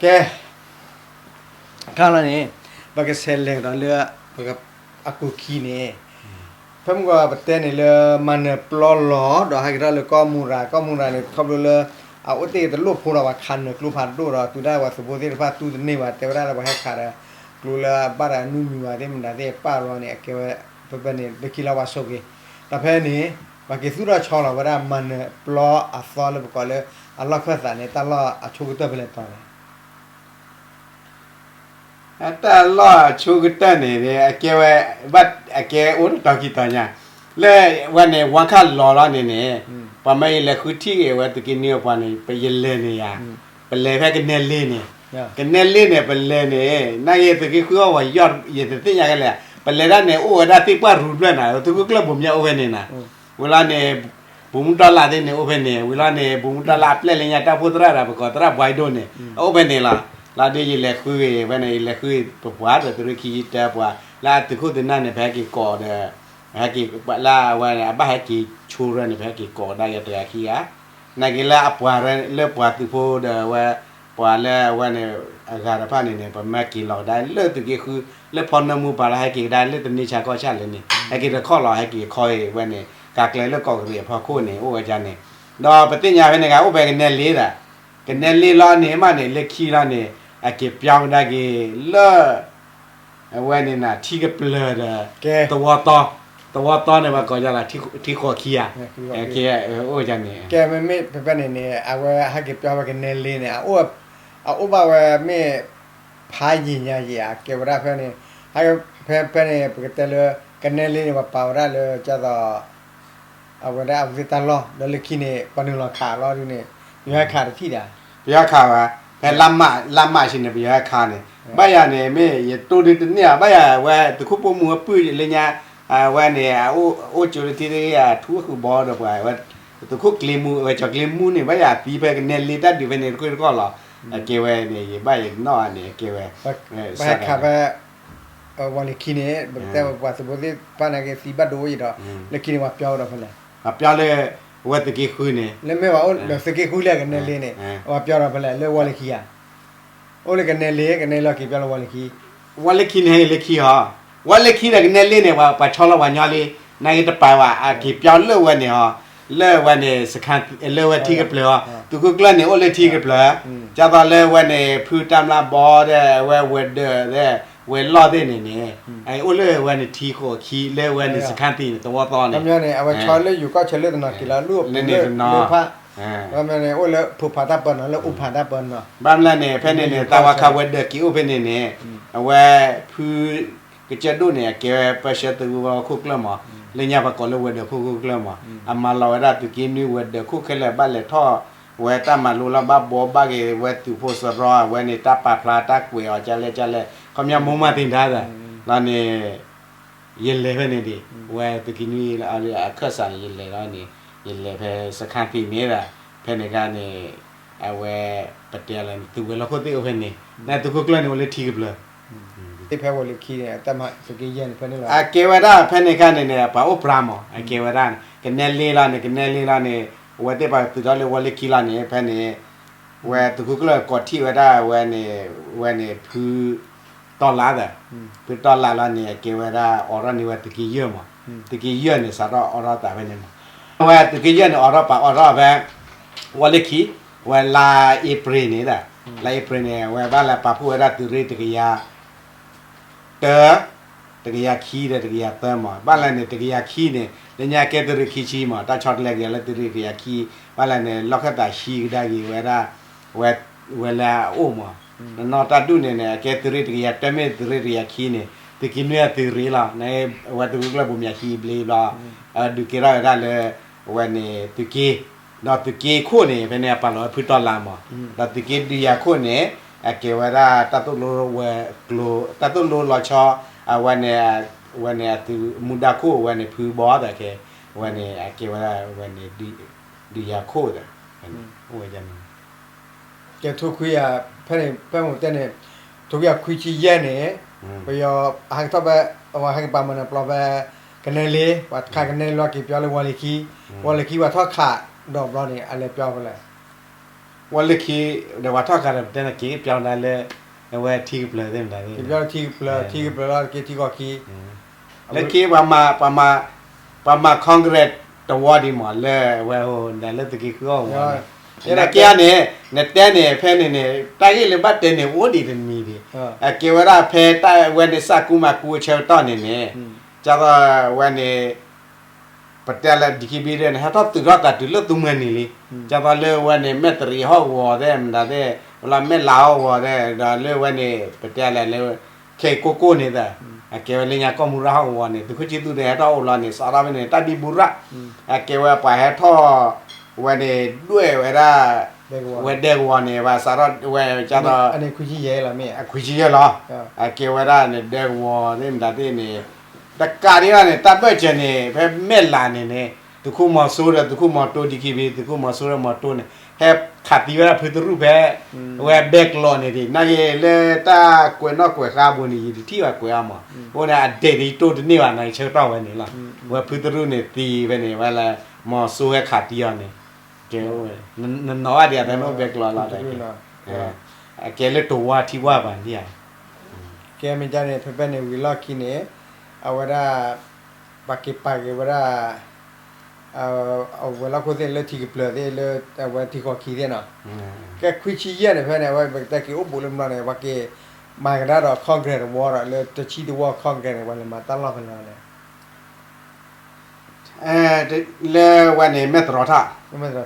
ကဲ, ခါလီၤန့ၣ် ပကဆဲးလဲၤကဒီးလၢ အကူာ်ခံန့ၣ်, ဖဲမုၢ်ဂီၤပတဲန့ၣ်လၢ မၤနၢၤပျီလီၤ ဒီးဟဲက့ၤထီၣ်လၢကီၢ်မူရၤ, ကီၢ်မူရၤန့ၣ် ခီဖျိလၢ အအိၣ်တ့ၢ်တလိၣ်ဖိဒီး ပှၤခးနၢၤကျိဖးဒိၣ်ဒီး တုၤဒၣ်ပှၤသုးဖိသ့ၣ်တဖၣ်တူၢ်တန့ၢ်ဘၣ် တဲဝဲဒၣ်လၢပှၤဟဲခးဒီး ကျိလၢအဘၣ်ဒီးနွံမံၤဝဲသ့ၣ်မတၤသ့ၣ်ပာ်လီၤန့ၣ် အကဲဝဲ ဖဲဖဲန့ၣ် လၢခံလီၤပှၤဆိးက့ၤ, ဒီးဖဲန့ၣ် ပှၤက့ၤသူၣ်ထီၣ်ဆီလီၤဝဲဒၣ် မၤနၢၤပျီအသီလၢပကိးလၢ အလီၢ်ခၢၣ်သးန့ၣ် တၢ်လီၢ်အဆိကတၢၢ်ဖဲလဲၣ်တီၤလဲၣ်. တၢ်လီၢ်အဆိကတၢၢ်န့ၣ် အကဲဝဲ ဘၣ်အကဲအိၣ်တတီၤခံတီၤညါ, လၢဝဲန့ၣ် ဝါခၣ်လီၤလီၤန့ၣ်န့ၣ်, ပှၤမၢယလဲၤဃုထံၣ်က့ၤဝဲသုးက့နွံအပှၤန့ၣ် ယလဲၤန့ၣ်ယၤ, ပလဲၤဖဲကနဲလ့န့ၣ်, ကနဲလ့န့ၣ် ပလဲၤန့ၣ် နာ်က့သုးက့ဃုအီၣ်ဝဲယီၢ် ယတသ့ၣ်ညါကလဲာ်, ပလဲၤဒၣ်န့ၣ် အိၣ်ဝဲဒၣ်သ့ၣ်ပှၢ်ရူၤဖျၢၣ်နၤ သုးခိၣ်ကျၢၢ်ဘိးမၠၣ်အိၣ်ဖဲန့ၣ်နၤ, ဝံၤလီၤန့ၣ် ဘိးမူတီလးသ့ၣ်န့ၣ်အိၣ်ဖဲန့ၣ်, ဝံၤလီၤန့ၣ် ဘိးမူတီလးအပျဲၢ်လၢညါတၢ်အိၣ်ဖှိၣ်သရၣ်ဒီး ပကိးသရၣ်ဘှါဒိၣ်န့ၣ် အအိၣ်ဖဲန့ၣ်လီၤ. လီၤဒ်ယလဲၤဃုဂ့ၤဖဲန့ၣ် ယလဲၤဃုပပှၤဒီးသုးရ့ၣ်ခံတၢပှၤ လၢအသုးခိၣ်သုးနၢ်န့ၣ် ပဟဲက့ၤကိးဒီး ဟဲက့ၤလၢအဝဲန့ၣ် အဘၣ်ဟဲက့ၤဆိရၢန့ၣ် ပဟဲက့ၤကိးကဒါက့ၤတဂၤခံဂၤ, နာ်က့လၢအပှၤလၢပှၤသုးဖိဒီးဝဲ ပှၤလၢအဝဲန့ၣ် အဂၤတဖၣ်န့ၣ်န့ၣ် ပမၢက့ၤလီၤကဒါလၢသုးက့ဃု လၢဖီနၢမူပၤလၢဟဲက့ၤကဒါလၢတန့ၢ်ဆါကီၢ်ဆၣ်လၢန့ၣ် ဟဲက့ၤတခီလီၤ ဟဲက့ၤခီအံၤဝဲန့ၣ် ကးကျဲလၢကီၢ်ကရံၣ်အဖီခိၣ်န့ၣ် အိၣ်ဝဲဒၣ်န့ၣ်, ဒီးပသ့ၣ်ညါဖဲန့ၣ်ဂ့ၤ အိၣ်ဖဲကနဲလ့ဒီး ကနဲလ့လီၤန့ၣ်မးန့ၣ် လၢခံလီၤန့ၣ် အက့ၤပၠီကဒါက့ၤလၢ အဝဲန့ၣ်နၤ ထံကပျၢၤဒီး သဝီသီ, သဝီသီန့ၣ် ပှၤကိးယၤလီၤ ထံဃိးခံဧါ, အိၣ်န့ၣ်, ကဲမ့မ့ၢ်ဖဲဖဲန့ၣ်န့ၣ် အဝဲဟဲက့ၤပၠီဝဲကနဲလ့န့ၣ် အအိၣ်ဘၣ်ဝဲမ့ၢ် ဖးယံာ်ညါယံာ်ဧါ ကဲဝဲဒၣ်ဖဲန့ၣ်, ဖဲဖဲန့ၣ် ပကတဲလၢ ကနဲလ့န့ၣ် ပှၤပာ်ဝဲဒၣ်လၢကၢ်သိး အဝဲဒၣ်အဝဲသ့ၣ်တၢ်လီၢ် ဒီးလၢခံန့ၣ် ပှၤနုာ်လီၤခးလီၤဒ်န့ၣ် ပယီၤဟဲခးတထံၣ်ဒၣ်, ပယီၤခးဝဲ ဖဲလါမးဆံန့ၣ် ပယီၤဟဲခးန့ၣ်, ဘၣ်ယၤန့ၣ် မ့ၢ်ယတိၢ်ဒုတန့ၢ်ဧါ ဘၣ်ယၤဝဲသုးခိၣ်ပိာ်မုၣ်ဝဲပုၢ်လၢညါ, အဝဲန့ၣ် အိၣ်ကၠိလၢထံသ့ၣ်ဂ့ၤ အထူအဃုာ်ဘီဒီးပှၤဝဲ သုးခိၣ်ကျ့မူ အဝဲကၠီၤကျ့မူန့ၣ် ဘၣ်ယၤသံဖဲကနဲလ့တၢ်ဒုးဖဲန့ၣ်တခီတခီလီၤ, အကဲဝဲန့ၣ် ယဘၣ်ယနီၣ်ဧါန့ၣ် အကဲဝဲ ပှၤဟဲခးဖဲ ဝီၤလ့ၤခံန့ၣ် ပကတဲပှၤသုးဖိသ့ၣ်တဖၣ်န့ၣ်က့ၤသံဘၣ်ဒိဝဲအံၤဒီး လၢခံန့ၣ်ပှၤပၠီဝဲဒီးဖဲလဲၣ်, ပှၤပၠီလၢ ဝဲသုးက့ဃုန့ၣ်, လၢမ့ၢ်ပှၤအိၣ်ဒီးသုးက့ဃုလၢကနဲလ့န့ၣ် ပှၤပၠီဒီးဖဲလဲၣ် လၢဝီၤလ့ၤခံဧါ, အိၣ်လၢကနဲလ့ ကနဲလ့လီၤက့ၤပၠီလၢဝီၤလ့ၤခံ, ဝီၤလ့ၤခံန့ၣ်ဟဲက့ၤလၢခံဟီ, ဝီၤလ့ၤခံဒီးကနဲလ့န့ၣ် ပှၤဆီလီၤပှၤညီလံ, နာ်က့တပာ်ဘၣ် အက့ၤပၠီလၢဝဲန့ၣ်ဟီ, လၢဝဲန့ၣ် လၢဝဲထံကပျၢၤဟီ, သုးခိၣ်ကျၢၢ်န့ၣ် အိၣ်လၢထံကပျၢၤ, ကၢ်သိးလၢဝဲန့ၣ် ဖုတၢ်မျၢ်ဘီဒီး ဝဲဝဲၤဒၢးဒီး ဝဲၤလီၢ်သ့ၣ်န့ၣ်န့ၣ် အိၣ်လၢဝဲန့ၣ်ထံဃိးခံ လၢဝဲန့ၣ်စခါသံန့ၣ် သဝီသီန့ၣ်, အဝဲဆီလၢယိၤကီၢ်ဆၢလၢတနီၤက့ၤလီၤ လၢအိၣ်ဖှိၣ်ဖး, ဘၣ်မနုၤန့ၣ်အိၣ်လၢဖိဖးတၢ်ပၢနီၤ လၢအိၣ်ဖှိၣ်ဖးတၢ်ပၢနီၤ, ဘၣ်မနုၤန့ၣ် ဖဲန့ၣ်န့ၣ် သးဝါခါဝဲၤဒၢးက့ၤအိၣ်ဖဲန့ၣ်န့ၣ် အဝဲဖု ကစၢၢ်ဒိၣ်န့ၣ် အကဲဝဲပၢဆှၢသုးခိၣ်ကျၢၢ်မး, လၢညါပှၤကိးလၢဝဲၤဒၢးခိၣ်ခိၣ်ကျၢၢ်မး, အမၤလီၤဝဲဒၣ်သုးက့နွံဝဲၤဒၢးခိၣ်ခဲလၢာ် ဘၣ်လဲၤထီၣ်ဝဲတၢ်မၤလိလီၤ ဘၣ်ဘှီဘၣ်က့ၤဝဲသုးဖိစရီ အဝဲန့ၣ်တၢ်ပာ်ဖျါတၢ်ကွဲးအီၤကလဲၣ်ကလဲၣ် ခီပညီမိၢ်မၢ်သ့ၣ်တၢ်ဒီး လီၤန့ၣ် ယလဲၤဖဲန့ၣ်ဒံး ဝဲသုးက့နွံအခၢၣ်စးန့ၣ် ယလဲၤလီၤန့ၣ် ယလဲၤဖဲစခါသံန့ၣ်ဒီး ဖဲန့ၣ်အခါန့ၣ် အဝဲ ပတဲလၢ သုးဝဲၤလီၢ်ခိၣ်သ့ၣ်အိၣ်ဖဲန့ၣ် နသုးခိၣ်ကျၢၢ်န့ၣ်အိၣ်လၢထံကပျၢၤ သ့ၣ်ဖဲဝီၤလ့ၤခံန့ၣ် တၢ်မၤသုးက့ယဲၢ်န့ၣ်ဖဲန့ၣ်လီၤ အကဲဝဲဒၣ်ဖဲန့ၣ်အခါန့ၣ်န့ၣ် ပှၤအိၣ်ပြးမး အကဲဝဲဒၣ် ကနဲလ့လီၤန့ၣ် ကနဲလ့လီၤန့ၣ် အဝဲသ့ၣ်ပှၤသုးထီၣ်လၢဝီၤလ့ၤခံလီၤန့ၣ် ဖဲန့ၣ် ဝဲသုးခိၣ်ကျၢၢ်ကိးထံၣ်ဝဲဒၣ်ဝဲန့ၣ် ဝဲန့ၣ်ဖု တီၢ်လါဒီး ဖုတီၢ်လါလီၤန့ၣ် အကဲဝဲဒၣ်အိးထီၣ်န့ၢ်ဝဲသုးက့ယဲၢ်မး သုးက့ယဲၢ်န့ၣ် စးထီၣ်အိးထီၣ်သးဖဲန့ၣ်မး အဝဲသုးက့ယဲၢ်န့ၣ် အိးထီၣ်ပာ်အိးထီၣ်ဖဲ ဝီၤလ့ၤခံ ဝဲလါအ့ဖြ့ၣ်န့ၣ်ဒီး လါအ့ဖြ့ၣ်န့ၣ် အဝဲဘၣ်လၢပာ်ဖှိၣ်ဝဲဒၣ်သုးရ့ၣ်တကယၤ တၢ တကယၤခံဒီးတကယၤသၢမး ဘၣ်လဲၣ်န့ၣ် တကယၤခံန့ၣ် လၢညါကဲသုးရ့ၣ်ခံဆံမး တၢ်ဆီတလဲက့ၤလၢသုးရ့ၣ်တကယၤခံ ဘၣ်လဲၣ်န့ၣ် လီၢ်ခၢၣ်သးဟံးကဒါက့ၤဝဲဒၣ် ဝဲ ဝဲလၢအအိၣ်မး တနီၤတၢ်ဒူၣ်န့ၣ်န့ၣ် အကဲသုးရ့ၣ်တကယၤတၢမ့ၢ်သုးရ့ၣ်တကယၤခံန့ၣ် သုးက့နွံအသုးရ့ၣ်လီၤ နဝဲသုးခိၣ်ကျၢၢ်ဘိးမၠးဟံးဘျ့ဘျီ ဒုးကဲထီၣ်ဝဲဒၣ်လၢ ဝဲန့ၣ်သုးက့ ဒီးသုးက့ခိၣ်န့ၣ် ဖဲန့ၣ်အပာ်လီၤဝဲဖုတီၢ်လါမး ဒီးသုးက့ဒုးယၤခိၣ်န့ၣ် အကဲဝဲဒၣ်တၢ်သိၣ်လိဝဲၤကျိၤ တၢ်သိၣ်လိလီၤဆီ အဝဲန့ၣ် ဝဲန့ၣ်အသုးမူဒါခိၣ် ဝဲန့ၣ်ဖုဘီသးခဲ ဝဲန့ၣ်အကဲဝဲဒၣ်ဝဲန့ၣ် ဒုးယၤခိၣ်ဒီး အိၣ်ဝဲဒၣ်န့ၣ် ကဲထိခွံယၤ ဖဲန့ၣ် ဖဲမ့ၢ်တဲန့ၣ် ထိခွံယၤခွံဆံယဲၢ်န့ၣ် ပယီၤဟဲက့ၤထီၣ်ဖဲ အဝဲဟဲက့ၤပာ်မၤနၢၤပျီဖဲ ကနဲလ့ ပှၤခးကနဲလ့လီၤက့ၤပၠီလၢဝီၤလ့ၤခံ ဝီၤလ့ၤခံပှၤထီၣ်ခးဒီးဘျီန့ၣ် အလဲၤပၠီဖဲလဲၣ် ဝဲလၢခံ ဒီးပှၤထီၣ်ခးဒီး ပတဲန့ၣ် က့ၤကပျီဒၣ်လၢ အဝဲထံကပျၢၤသ့ၣ်မတၤသ့ၣ်, ကပျီထံကပျၢၤ ထံကပျၢၤလီၤ က့ၤထံကီၢ်ခံ, လၢခံ ပှၤမၤ ပှၤမၤ Congress တဝီဒံးမး လၢအဝဲဟိ ဒ်လၢသုးက့ဃုအီၣ်ဝီန့ၣ်, နက့န့ၣ် နတဲန့ၣ် ဖဲန့ၣ်န့ၣ် တၢ်ဂ့ၢ်လၢဘၣ်တဲန့ၣ် အိၣ်ဒံးတမံၤဒံး, အကဲဝဲဒၣ်ဖဲတၢ်ဝဲန့ၣ် စးကူမၤကူအဆၢကတီၢ်န့ၣ်န့ၣ်, ကၢ်သိးဝဲန့ၣ် ပတဲလၢ DKBA န့ၣ် ဟဲထီၣ်သုးထီၣ်သးတုၤလၢသုးမုၢ်နံၤလံ, ကၢ်သိးလၢဝဲန့ၣ် မဲၢ်တရံးဟီၣ်ကဝီၤသ့ၣ် မတၤသ့ၣ် လၢမဲၢ်လးဟီၣ်ကဝီၤသ့ၣ် ဒီးလၢဝဲန့ၣ် ပတဲလၢ ခဲအံၤကိၢ်ကိၢ်န့ၣ်သ့ၣ်, အကဲဝဲလၢညါကီၢ်မူရၢ်ဟီၣ်ကဝီၤန့ၣ် သုးခိၣ်ဆံသူၣ်န့ၣ် ဟဲထီၣ်အိၣ်လီၤန့ၣ် စးထီၣ်ဖဲန့ၣ် တၢ်ဘံဘူရၣ်, အကဲဝဲပှၤဟဲထီၣ် ဝဲန့ၣ် ဒွဲၣ်ဝဲဒၣ် ဝဲဒဲကဝီၤန့ၣ် ဘၣ်စးထီၣ်ဝဲ ကၢ်သိး ခွံဆံယဲၢ်လီၤ, အကဲဝဲဒၣ်န့ၣ် ဒဲကဝီၤသ့ၣ်မတၤသ့ၣ်န့ၣ် တကးဒံးဘၣ်န့ၣ် တၢ်ဘၢၣ်စၢၤန့ၣ် ဖဲမဲၢ်လးန့ၣ်န့ၣ် သုးခိၣ်မီၤစိရိၤ သုးခိၣ်မီၤတိ DKBA သုးခိၣ်မီၤစိရိၤမီၤတိန့ၣ် ဟဲခးသံဝဲဒၣ်ဖုတရူၣ်ဖဲ ဝဲဘဲကျိးန့ၣ်ဒံး နာ်က့လၢတၢ်ကွဲးနီၣ်ကွဲးဃါအပူၤန့ၣ် ယတထံၣ်ဘၣ်ကွဲးအါမး, အဃိန့ၣ် အဒဲးဒ်ယတိၢ်တန့ၢ်ဘၣ် နာ်က့ဆၢကတီၢ်ဝဲန့ၣ်လီၤ, ဝဲဖုတရူၣ်န့ၣ်သံဖဲန့ၣ် ဝဲလၢ မီၤစိဟဲခးသံအီၤန့ၣ် ကဲ နနီၣ်ဘၣ်ဒံးအသးန့ၣ်အိၣ်ဘဲကျိးလီၤ, အကဲလၢတဝါထံဝါဘၣ်န့ၣ်ဧါ, ကဲမ့ၢ်ကန့ၣ် ဖဲဖဲန့ၣ်ဝံၤလီၢ်ခံန့ၣ် အဝဲဒၣ် ပှၤက့ၤပာ်က့ၤဝဲဒၣ် အဝဲၤလီၢ်ခိၣ်သ့ၣ်လၢထံကပျၢၤသ့ၣ်လၢ အဝဲထံကီၢ်ခံသ့ၣ်နီၤ, ကဲခွံဆံယဲၢ်န့ၣ် ဖဲန့ၣ် အဝဲပကတဲက့ၤအိၣ်ဘူးလၢမနီၤန့ၣ် ပှၤက့ၤမၤကဒါဒီး Congress တဝီဒီး လၢတဆံတဝီ Congress န့ၣ် ပှၤလဲၤမၤတၢ်လီၢ်ဖဲလဲၣ်န့ၣ် လၢဝဲန့ၣ် မဲၢ်သရီထၣ်, ဘၣ်မနု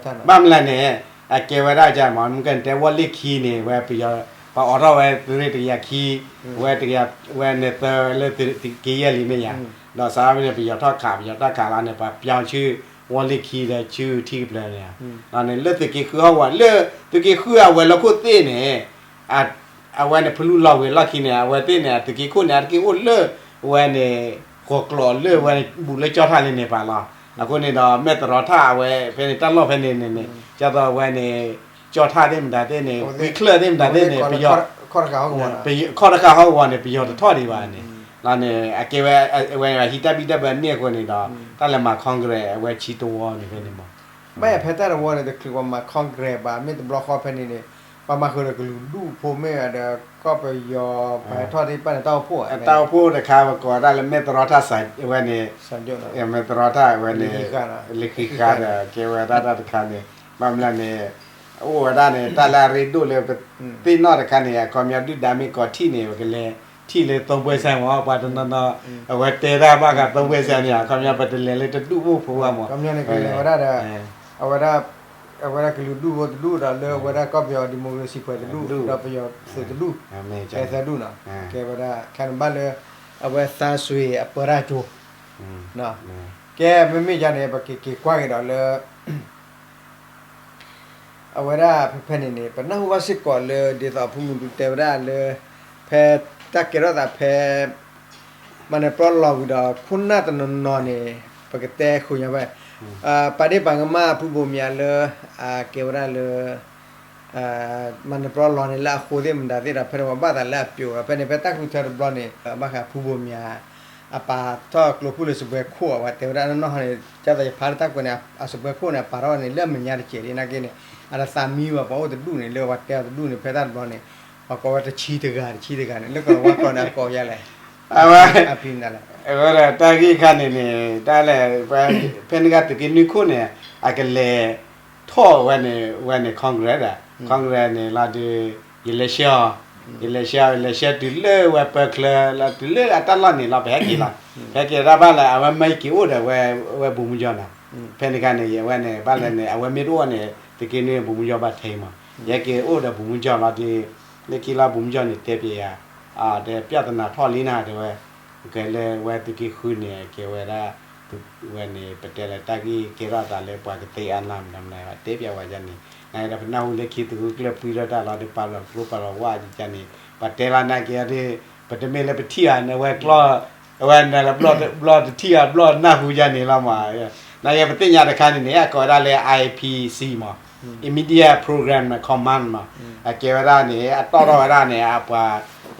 ၤလဲၣ်န့ၣ် အကဲဝဲဒၣ်ကမ့ၢ် မ့ၢ်ကတဲဝီၢ်လ့ၢ်ခံန့ၣ် ဝဲပယီၤ ပှၤအိးထီၣ်ဝဲသုးရ့ၣ်တကယၤခံ, ဝဲတကယၤ ဝဲန့ၣ်သၢလၢသုးက့ယဲၢ်လံမ့ၢ်ယၤ, ဒီးစးထီၣ်ဖဲန့ၣ် ပယီၤထီၣ်ခး ပယီၤထီၣ်ခးလီၤန့ၣ် ပှၤပျီဆူဝီၢ်လ့ၢ်ခံဒီးဆူထံကပျၢၤန့ၣ်, လၢသုးက့ဃုဟီၣ်ကဝီၤ လၢသုးက့ဃုအဝဲၤလီၢ်ခိၣ်သ့ၣ်န့ၣ် အဝဲန့ၣ် ဖလူလီၤဝံၤလီၢ်ခံန့ၣ် အဝဲသ့ၣ်န့ၣ် အသုးက့ခိၣ်န့ၣ် အတက့ၢ်အိၣ်လၢ ဝဲန့ၣ် ဂီၤကျိာ်လၢဝဲန့ၣ်ဘူးလၢကၠီၣ်ထၣ်လၢန့ၣ်ပာ်လီၤ. အဃိန့ၣ်ဒီး မဲၢ်သရီထၣ်အဝဲ ဖဲန့ၣ်တၢ်လီၢ်ဖဲန့ၣ်န့ၣ်န့ၣ် ကၢ်သိးဝဲန့ၣ် ကၠီၣ်ထၣ်သ့ၣ်မတၤသ့ၣ်န့ၣ် ဝံချၢၣ်သ့ၣ်မတၤသ့ၣ်န့ၣ် ပယီၤ ခီၣ်တဃာ်ဟီၣ်ကဝီၤန့ၣ် ပယီၤတထီၣ်ဒံးဘၣ်န့ၣ်, လီၤန့ၣ် အကဲဝဲ အဝဲဟံးတၢ်ဘံၣ်တၢ်ဘၢန့ၢ်အဃိန့ၣ်ဒီး တၢ်လဲၤမၤ Congress အဝဲဆံတဝီန့ၣ်ဖဲန့ၣ်မး ဘၣ်ယၤဖဲတၢ်တဝီန့ၣ် တချုးပှၤမၤ Congress ဘၣ် မ့ၢ်တဘျီဃီဖဲန့ၣ်န့ၣ် ပှၤမၤဃုာ်ဒီးကလုာ်ဒူၣ်ဖိမ့ၢ်ဒီး ကီၢ်ပယီၤ ပှၤဟဲထီၣ်သ့ၣ်တဖၣ်န့ၣ် တၢ်အိၣ်ဖှိၣ်ဧါ, တၢ်အိၣ်ဖှိၣ်တခါ ပကိးဒၣ်လၢမဲၢ်သရီထၣ်စး ဝဲန့ၣ်, မဲၢ်သရီထၣ်ဝဲန့ၣ် လၢဃံဃာ်ဒီး ကဲဝဲဒၣ်တၢ်တခါန့ၣ် ဘၣ်မနုၤလဲၣ်န့ၣ် အိၣ်ဝဲဒၣ်န့ၣ် တၢ်လၢအရ့ဒိၣ်လၢပသ့ၣ်နီၣ်တခါန့ၣ် အခီပညီဒုၣ်ဒါမ့ၢ်ကိးထံၣ်န့ၣ် ပကလဲၤထံၣ်လၢသိဘှဲစဲမး ပှၤတနီၤနီၤ အဝဲတဲတၢ်ဘၣ်ဃးသိဘှဲစဲန့ၣ် အခီပညီပတလဲၤလၢတဒူၣ်အိၣ်ဖိဘၣ်မး ကလဲၤဝဲဒၣ်ဒီး အဝဲဒၣ် အဝဲဒၣ်ကလုာ်ဒူၣ်ဖိတဒူၣ်ဒီးလၢအဝဲဒၣ်ကီၢ်ပယီၤ democracy ပှဲၤတဒူၣ် ဒီးပယီၤသုးတဒူၣ် ကဲသၢဒူၣ်နီၤ ကဲဝဲဒၣ် ခါန့ၣ်ဘၣ်လၢ အဝဲသးစွ့အပၢတၢ်ကၠိ ကဲမ့မ့ၢ်ယါန့ၣ် ပကက့ၤကွၢ်က့ၤဒီးလၢ အဝဲဒၣ်ဖဲဖဲန့ၣ်န့ၣ် ပနၢ်ဟူဘၣ်စ့ၢ်ကီးလၢ ဒ်သိးဖုမူတူတဲဝဲဒၣ်လၢ ဖဲတၢ်ကဲထီၣ်သးဖဲ မၤနၢၤပျီလီၤဝံၤဒီး ခိၣ်နၢ်တနီၤနီၤန့ၣ် ပကတဲဃုာ်ညါဝဲ ပာ်ဒ့ၣ်ပာ်ကမၣ်ဖုဘိးမၠးလၢ အကဲဝဲဒၣ်လၢ မၤနၢၤပျီလီၤန့ၣ်လၢအဃိသ့ၣ်မတၤသ့ၣ်ဒီး ဖဲန့ၣ်ပှၤဘၣ်သးလၢအပျိာ်ဒီး ဖဲန့ၣ်ဖဲတၢ်ဃုထၢတဘျီန့ၣ် ဘၣ်ဃးဖုဘိးမၠး အပာ်ထီၣ်ကျိဖုၣ်လၢစပွဲခိၣ်အဝဲတဲဝဲဒၣ် နီၢ်နီၢ်န့ၣ် ကၢ်သိးယဖးလၢတၢ်ကွဲးန့ၣ် အစပွဲခိၣ်န့ၣ် အပာ်ထီၣ်န့ၣ် လၢအမဲာ်ညါတစဲးဒ်နာ်က့န့ၣ် အတသးမံဘၣ် ပှၤအိၣ်တဒူၣ်န့ၣ် လၢပှၤတဲအီၤတဒူၣ်န့ၣ် ဖဲတၢ်တဘျီန့ၣ် ပှၤကိးဝဲတဆံတဂၤ တဆံတဂၤန့ၣ် လၢကီၢ်လၤဝါကျိာ်န့ၣ် အကိးယါလဲၣ် အဝဲ အဖံန့ၣ်လဲၣ် အဝဲဒၣ်တၢ်ဂ့ၢ်ခါန့ၣ်န့ၣ် တၢ်လဲၣ် ဖဲန့ၣ်ကသုးက့နွံခိၣ်န့ၣ် အကလဲၤ ထီၣ်ဝဲန့ၣ် ဝဲန့ၣ် Congress ဒီး Congress န့ၣ်လီၤဒုး ယလဲၤဆှၢအီၤ ယလဲၤဆှၢ ယလဲၤဆှၢတုၤလၢဝဲပၢချၢလီၤ တုၤလၢအတၢ်လီၢ်န့ၣ်လီၤ ပဟဲက့ၤလီၤ ပဟဲက့ၤတၢ်ဘၣ်လၢ အဝဲမၢယက့ၤအိၣ်ဒီးဝဲ ဝဲဘူမူကၠီၢ်နီၤ ဖဲန့ၣ်ခါန့ၣ် ယဝဲန့ၣ် ဘၣ်လဲၣ်န့ၣ် အဝဲမ့ၢ်တအိၣ်န့ၣ် သုးက့နွံဘူမူကၠီၢ်ဘၣ်ထဲအံၤမး ယဟဲက့ၤအိၣ်ဒီးဘူမူကၠီၢ်လီၤဒုး လၢခံလီၤဘူမူကၠီၢ်န့ၣ်တဲပျဲယၤ တဲပြဿနာထီၣ်လံနၤတဲဝဲ ကဲလၢဝဲသုးက့ဃုန့ၣ် ကဲဝဲဒၣ် ဝဲန့ၣ် ပတဲလၢတၢ်ဂ့ၢ်ကဲထီၣ်သးလၢပှၤကသ့အါနၤမတၤမတၤ တဲပျဲဝဲယၤန့ၣ် နၤဒီးပနၢ်ဟူလၢခံသုးဂုၢ်ကျၢၢ်ပှံထီၣ်တၢ်လီၤဒီးပာ်လီၤကျိပာ်လီၤဝါယၤန့ၣ် ပတဲလီၤနၤက့ၤအီၤဒုး ပတမ့ၢ်လၢပထံၣ်ဘၣ်န့ၣ် ဝဲကျီ အဝဲန့ၣ်လၢဘျီတထံၣ်ဘၣ် ဘျီနၢ်ဟူယၤန့ၣ်လီၤမး နကဲပသ့ၣ်ညါတခါန့ၣ်န့ၣ် အကိးဝဲဒၣ်လၢ I P C မး Immediate Program Command မး အကဲဝဲဒၣ်န့ၣ် အတီၣ်ထီၣ်ဝဲဒၣ်န့ၣ် အပှၤ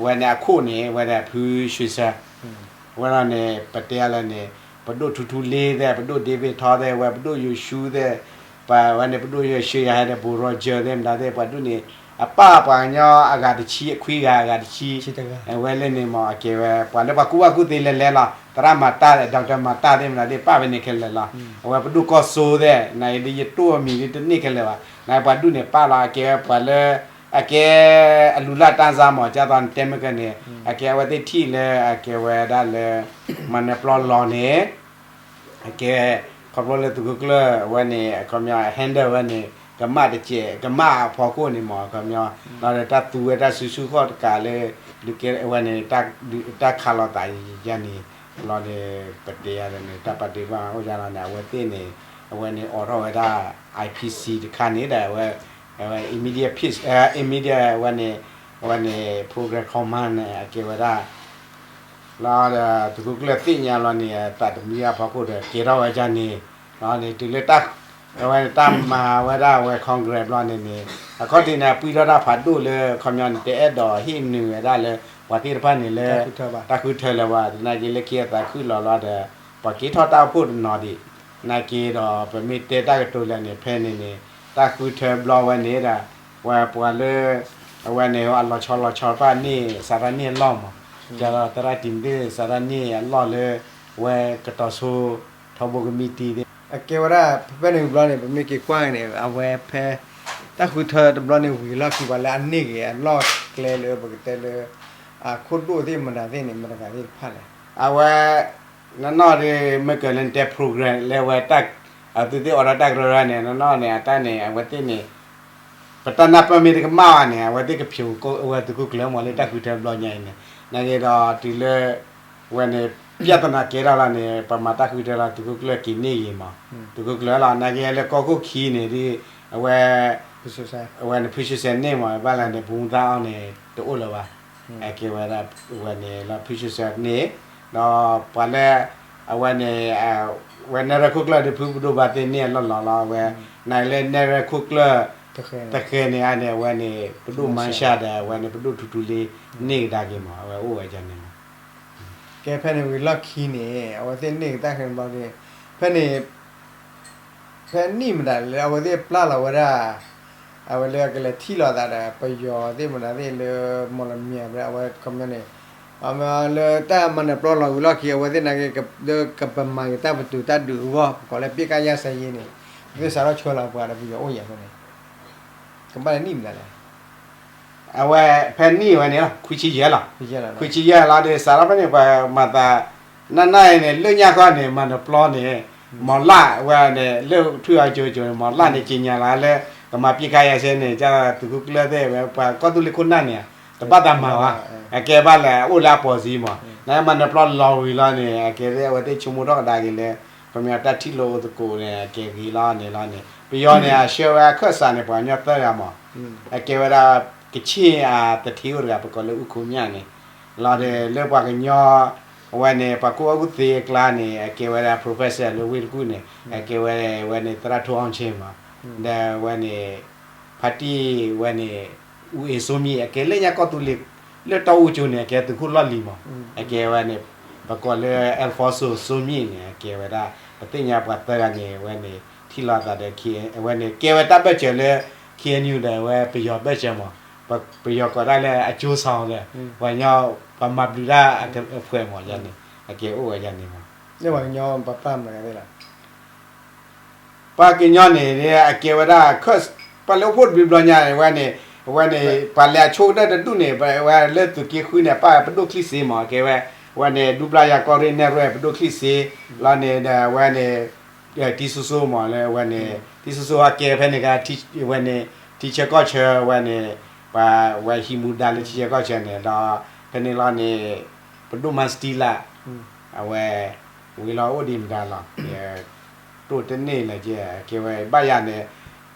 ဝဲန့ၣ်အခိၣ်န့ၣ် ဝဲဒၣ်ဖုရွှ့ၣ်စၢၤ ဝဲဒၣ်န့ၣ် ပတဲလၢန့ၣ် ပဒိၣ်ထူထူလ့သ့ၣ် ပဒိၣ်ဒ့ဘ့ၣ်ထီသ့ၣ် ဝဲပဒိၣ်ယိၤၡူသ့ၣ် ပဝဲန့ၣ် ပဒိၣ်ယွၤဆှၢယၤဟဲဒီး ပူၤရီကၠၢသ့ၣ်မတၤသ့ၣ် ပှၤဒူၣ်န့ၣ် အပၢ်ပှၤကညီအဂၤတဆံ အခွံဂၤအဂၤတဆံ, ဝဲလၢန့ၣ်မ့ၢ် အကဲဝဲ ပှၤလၢပှၤကူၣ်ဘၣ်ကူၣ်သ့လဲၤလဲၤလီၤ သရၣ်မၤတၢ် doctor မၤတၢ်သ့ၣ်မတၤသ့ၣ် ပၢ်ဝဲန့ၣ်ခဲလၢာ်လီၤ. အဝဲပဒိၣ်ကီၢ်စိသ့ၣ် နအံၤဒ်ယတိၢ်အမံၤဒ်တန့ၢ်ခဲလၢာ်ဘၣ် နပှၤဒူၣ်န့ၣ်ပၢ်လီၤ အကဲပှၤလၢ အကဲ အလူၤလၢ်တၢ်စါမ့ၢ် ကၢ်သိးနတဲမ့ၢ်ကန့ၣ် အကဲအဝဲသ့ၣ်ထံၣ်လၢ အကဲဝဲဒၣ်လၢ မၤနၢၤပျီလီၤန့ၣ် အကဲ ခီဖျိလၢသုးခိၣ်ကျၢၢ်ဝဲန့ၣ် အခီပညီ handle ဝဲန့ၣ် ကမၣ်တစဲး ကမၣ်အဖီခိၣ်န့ၣ်မ့ၢ် အခီပညီ လီၤဒီးတၢ်သူဝဲတၢ်စုဆူၣ်ခီၣ်တကးလၢ ဒုးကဲဝဲန့ၣ် တၢ်ခးလိာ်သးယါန့ၣ် လီၤဒီး ပတဲယါဒီးန့ၣ် တၢ်ပာ်တ့ၢ်ဘၣ်အိၣ်ယါလီၤန့ၣ် အဝဲသ့ၣ်န့ၣ် အဝဲန့ၣ်အိးထီၣ်ဝဲဒၣ် I P C တခါန့ၣ်ဒီး အဝဲ immediate peace immediate အဝဲန့ၣ် အဝဲန့ၣ် program command န့ၣ် အကဲဝဲဒၣ် လီၤဒီး သုးခိၣ်ကျၢၢ်သ့ၣ်ညါလီၤန့ၣ် သးတမံအဖီခိၣ်ဒီး ကဲထီၣ်ဝဲဒၣ်န့ၣ် လီၤန့ၣ် တုၤလၢ အဝဲန့ၣ် တၢ်မၤဝဲဒၣ်ဝဲ Congress ဘျီန့ၣ်န့ၣ် အခီၣ်ထံးန့ၣ် ပှံထီၣ်တၢ်ဖးဒိၣ်လၢ ခီပညီန့ၣ် တအဲၣ်ဒိးဟ့ၣ်နုာ်ဝဲဒၣ်လၢ ပှၤသ့ၣ်တဖၣ်န့ၣ်လၢ တၢ်ဃုထၢလၢၤဘၣ် သနာ်က့လၢခံအသးခုၣ်လီၤလီၤဒီး ပှၤက့ၤထီၣ်တၢ်အိၣ်ဖှိၣ်တနီၤဒံး နာ်က့ဒီး ပမ့ၢ်တဲတၢ်ကတိၤလၢာ်န့ၣ် ဖဲန့ၣ်န့ၣ် တၢ်ဃုထၢဘျီဝဲန့ၣ်ဒီး ဝဲပှၤလၢ အဝဲန့ၣ် အလီၤဆီလီၤဆီတဖၣ်န့ၣ် စးထီၣ်န့ၢ်အလီၢ်မး ကဒီးသရၣ်တံၤသ့ၣ် စးထီၣ်န့ၢ်အလီၢ်လၢ ဝဲကတီၤဆိ ထီဘိကမံးတံာ်သ့ၣ် အကဲဝဲဒၣ် ဖဲန့ၣ်ဝံၤဘျီန့ၣ် ပမ့ၢ်က့ၤကွၢ်န့ၣ် အဝဲဖဲ တၢ်ဃုထၢတဘျီန့ၣ်ဝံၤအလီၢ်ခံ ပှၤလၢအန့ၢ်ဂ့ၤအလီၢ်ကျဲလၢပကတဲလၢ အခိၣ်ဒိၣ်သ့ၣ်မတၤသ့ၣ်န့ၣ် မတၤဂၤသ့ၣ်တဖၣ်လဲၣ်. အဝဲ နီၢ်နီၢ်ဒီး မ့ၢ်ကလၢနတဲ program လၢဝဲ အသုသ့ၣ်အိးထီၣ်တၢ်ကရၢန့ၣ် နီၢ်နီၢ်န့ၣ် အတၢ်န့ၣ် အဝဲသ့ၣ်န့ၣ် ပတၢ်နၢ်ပၢၢ်မ့ၢ်တကမၣ်ဘၣ်န့ၣ် အဝဲသ့ၣ်ကဖျိးဝဲသုးခိၣ်ကျၢၢ်မးလၢတၢ်ဃုထၢဘျီညါအံၤန့ၣ် နာ်က့ဒီးတုၤလၢ ဝဲန့ၣ် ပြဿနာကဲထီၣ်လီၤန့ၣ် ပမၤတၢ်ဃုထၢလီၤ သုးခိၣ်ကျၢၢ်က့ၤန့ၢ်ဂ့ၤမး သုးခိၣ်ကျၢၢ်လီၤ နာ်က့လၢကီၢ်ခိၣ်ခံန့ၣ်ဒ် အဝဲ အဝဲန့ၣ် ဖုဆံဆဲးန့ၢ်မး ဘၣ်လဲၣ်န့ၣ် ပမူဒါအီၤန့ၣ် တအိၣ်လၢၤဘၣ် အကဲဝဲဒၣ် ဝဲန့ၣ်လၢဖုဆံဆဲးန့ၢ် ဒီးပှၤလၢ အဝဲန့ၣ် ဝဲနဲၣ်ရွဲၣ်ခိၣ်ကျၢၢ်ဒီးဖုပဒိၣ်ဘၣ်သ့ၣ်န့ၢ်အလီၢ်လီၤလီၤ အဝဲ နာ်က့လၢနဲၣ်ရွဲၣ်ခိၣ်ကျၢၢ် တဃဲၤန့ၣ်အါန့ၣ် အဝဲန့ၣ် ပဒိၣ်မါရှါဒီး အဝဲန့ၣ် ပဒိၣ်ထူထူလံ န့ၢ်ကဒါက့ၤမး အဝဲအိၣ်ဝဲဒ်န့ၣ်မး ကဲဖဲန့ၣ်ဝံၤလီၢ်ခံန့ၣ် အဝဲသ့ၣ်န့ၢ်ကတၢ်ဃဲၤဘျီက့ၤ ဖဲန့ၣ် ဖဲနံၣ်မတၤလၢအဝဲသ့ၣ်ပျၢ်လီၤဝဲဒၣ် အဝဲလၢကလဲၤထံၣ်လိာ်သးဒီး ပယီၤသ့ၣ်မတၤသ့ၣ်လၢ မီၢ်လမၠဲၣ် အဝဲ ခီပညီန့ၣ် အမ့ၢ်လၢတၢ်မၤနၢၤပျီလီၤဝံၤလီၢ်ခံ အဝဲသ့ၣ်နာ်က့ လၢကပမၤက့ၤတၢ်ပတုာ်တၢ်ဒုးအဂီၢ် ပကိးလၢ ပစ်ခတ်ရပ်စဲရေး န့ၣ် သ့ၣ်စးထီၣ်ဆှၢလီၤပှၤဒီးပယီၤအိၣ်ယၤဖဲန့ၣ် ကဘၣ်လၢနံၣ်မတၤလဲၣ် အဝဲဖဲနံၣ်ဝဲန့ၣ် ခွံဆံယဲၢ်လီၤ ခွံဆံယဲၢ်လီၤဒီး စးထီၣ်ဖဲန့ၣ် ပှၤမၤသး နၢ်နၢ်အံၤန့ၣ် လၢညါခီန့ၣ် မၤနၢၤပျီန့ၣ် မီၢ်လၢ်ဝဲန့ၣ် လၢထွံၣ်အီၤကၠိကၠိန့ၣ် မီၢ်လၢ်န့ၣ် က့ညါလီၤလၢ ကမၤ ပစ်ခတ်ရပ်စဲရေး န့ၣ် ကသုးခိၣ်ကျၢၢ်သ့ၣ်ဝဲ ပှၤကီၢ်သူလ့ၤခိၣ်နၢ်န့ၣ် တဘၣ်သးမၤဘၣ် အကဲဘၣ်လဲၣ် အိၣ်လၢအပီၢ်စ့ၢ်မး နမၤနၢၤပျီလီၤဝံၤလီၤန့ၣ် အကဲသ့ၣ် အဝဲသ့ၣ်ဆိကမိၣ်ထီၣ်ကဒါက့ၤလၢ ခီပညီတၢ်ထံၣ်လိာ်အိၣ်သကိးန့ၣ် အကဲဂ့ၤလီၤန့ၣ်လီၤန့ၣ် ပယီၤန့ၣ် အဆှၢဝဲအခၢၣ်စးန့ၣ် ပှၤကညီသၢဂၤမး အကဲဝဲဒၣ် ကချ့ၣ်အတထံၣ်အိၣ်တဂၤ ပကိးလၢအူခိၣ်မၠၣ်န့ၣ် လီၤဒီးလၢပှၤကညီ အဝဲန့ၣ် ပှၤကူၣ်ဘၣ်ကူၣ်သ့အကျါန့ၣ် အကဲဝဲဒၣ် professor လၢဝ့ၢ်တကူၣ်န့ၣ် အကဲဝဲဝဲန့ၣ် သရၣ်ထိၣ်အီၣ်ဆ့မး ဒီးဝဲန့ၣ် ဖါတံၢ်ဝဲန့ၣ် အူအ့ၤစိမံၣ် အကဲလၢညါကီၢ်သူလ့ၤ လၢတၢ်အိၣ်ကၠိန့ၣ် အကဲသုးခိၣ်လီၢ်လံၤမး အကဲဝဲန့ၣ် ပကိးလၢ Alfonso စိမံၣ်န့ၣ် အကဲဝဲဒၣ် ပသ့ၣ်ညါပှၤသၢဂၤန့ၣ် အဝဲန့ၣ် ထံၣ်လိာ်သးဒီး အဝဲန့ၣ် ကဲဝဲတၢ်ဘၢၣ်စၢၤလၢ K N U ဒီးဝဲပယီၤဘၢၣ်စၢၤမး ပယီၤကိးတၢ်လၢအကၠိစီၤဒီး ပှၤကညီ ပှၤမၤဘျုးတၢ်အဖှဲးမးန့ၣ် အကဲအိၣ်ဝဲဒ်န့ၣ်မး ပှၤကညီ ပှၤပၢ်မတၤဂၤသ့ၣ်လီၤ ပှၤကညီန့ၣ် အကဲဝဲဒၣ် ပှၤလၢအိၣ်ဖှိၣ်တဘျုးဘျီညါန့ၣ် ဝဲန့ၣ် အဝဲန့ၣ် ပှၤလဲၤအဆိကတၢၢ်တဒူၣ်န့ၣ် ဝဲလၢသုးက့ဃုန့ၣ် ပၢ်ပဒိၣ်ချံစ့မး အကဲဝဲ ဝဲန့ၣ် ဒူပျၢ်ယၤကီၢ်ရ့ၣ်နဲၣ်ရွဲၣ်ပဒိၣ်ချံစ့ လီၤန့ၣ်ဒီး ဝဲန့ၣ် တံၤစိစိမးလၢဝဲန့ၣ် တံၤစိစိအကဲဖဲန့ၣ် ဝဲန့ၣ် ထံဆၢကီၢ်ဆၢဝဲန့ၣ် ပှၤဝဲဟံးမူဒါလၢထံဆၢကီၢ်ဆၢန့ၣ် ဒီးဖဲန့ၣ်လီၤန့ၣ် ပဒိၣ်မါစတံလး အဝဲ ဝံၤလီၤအိၣ်ဒံးမတၤလီၤ တိၢ်တန့ၢ်လၢၤကဲ ကဲဝဲ ဘၣ်ယၤန့ၣ်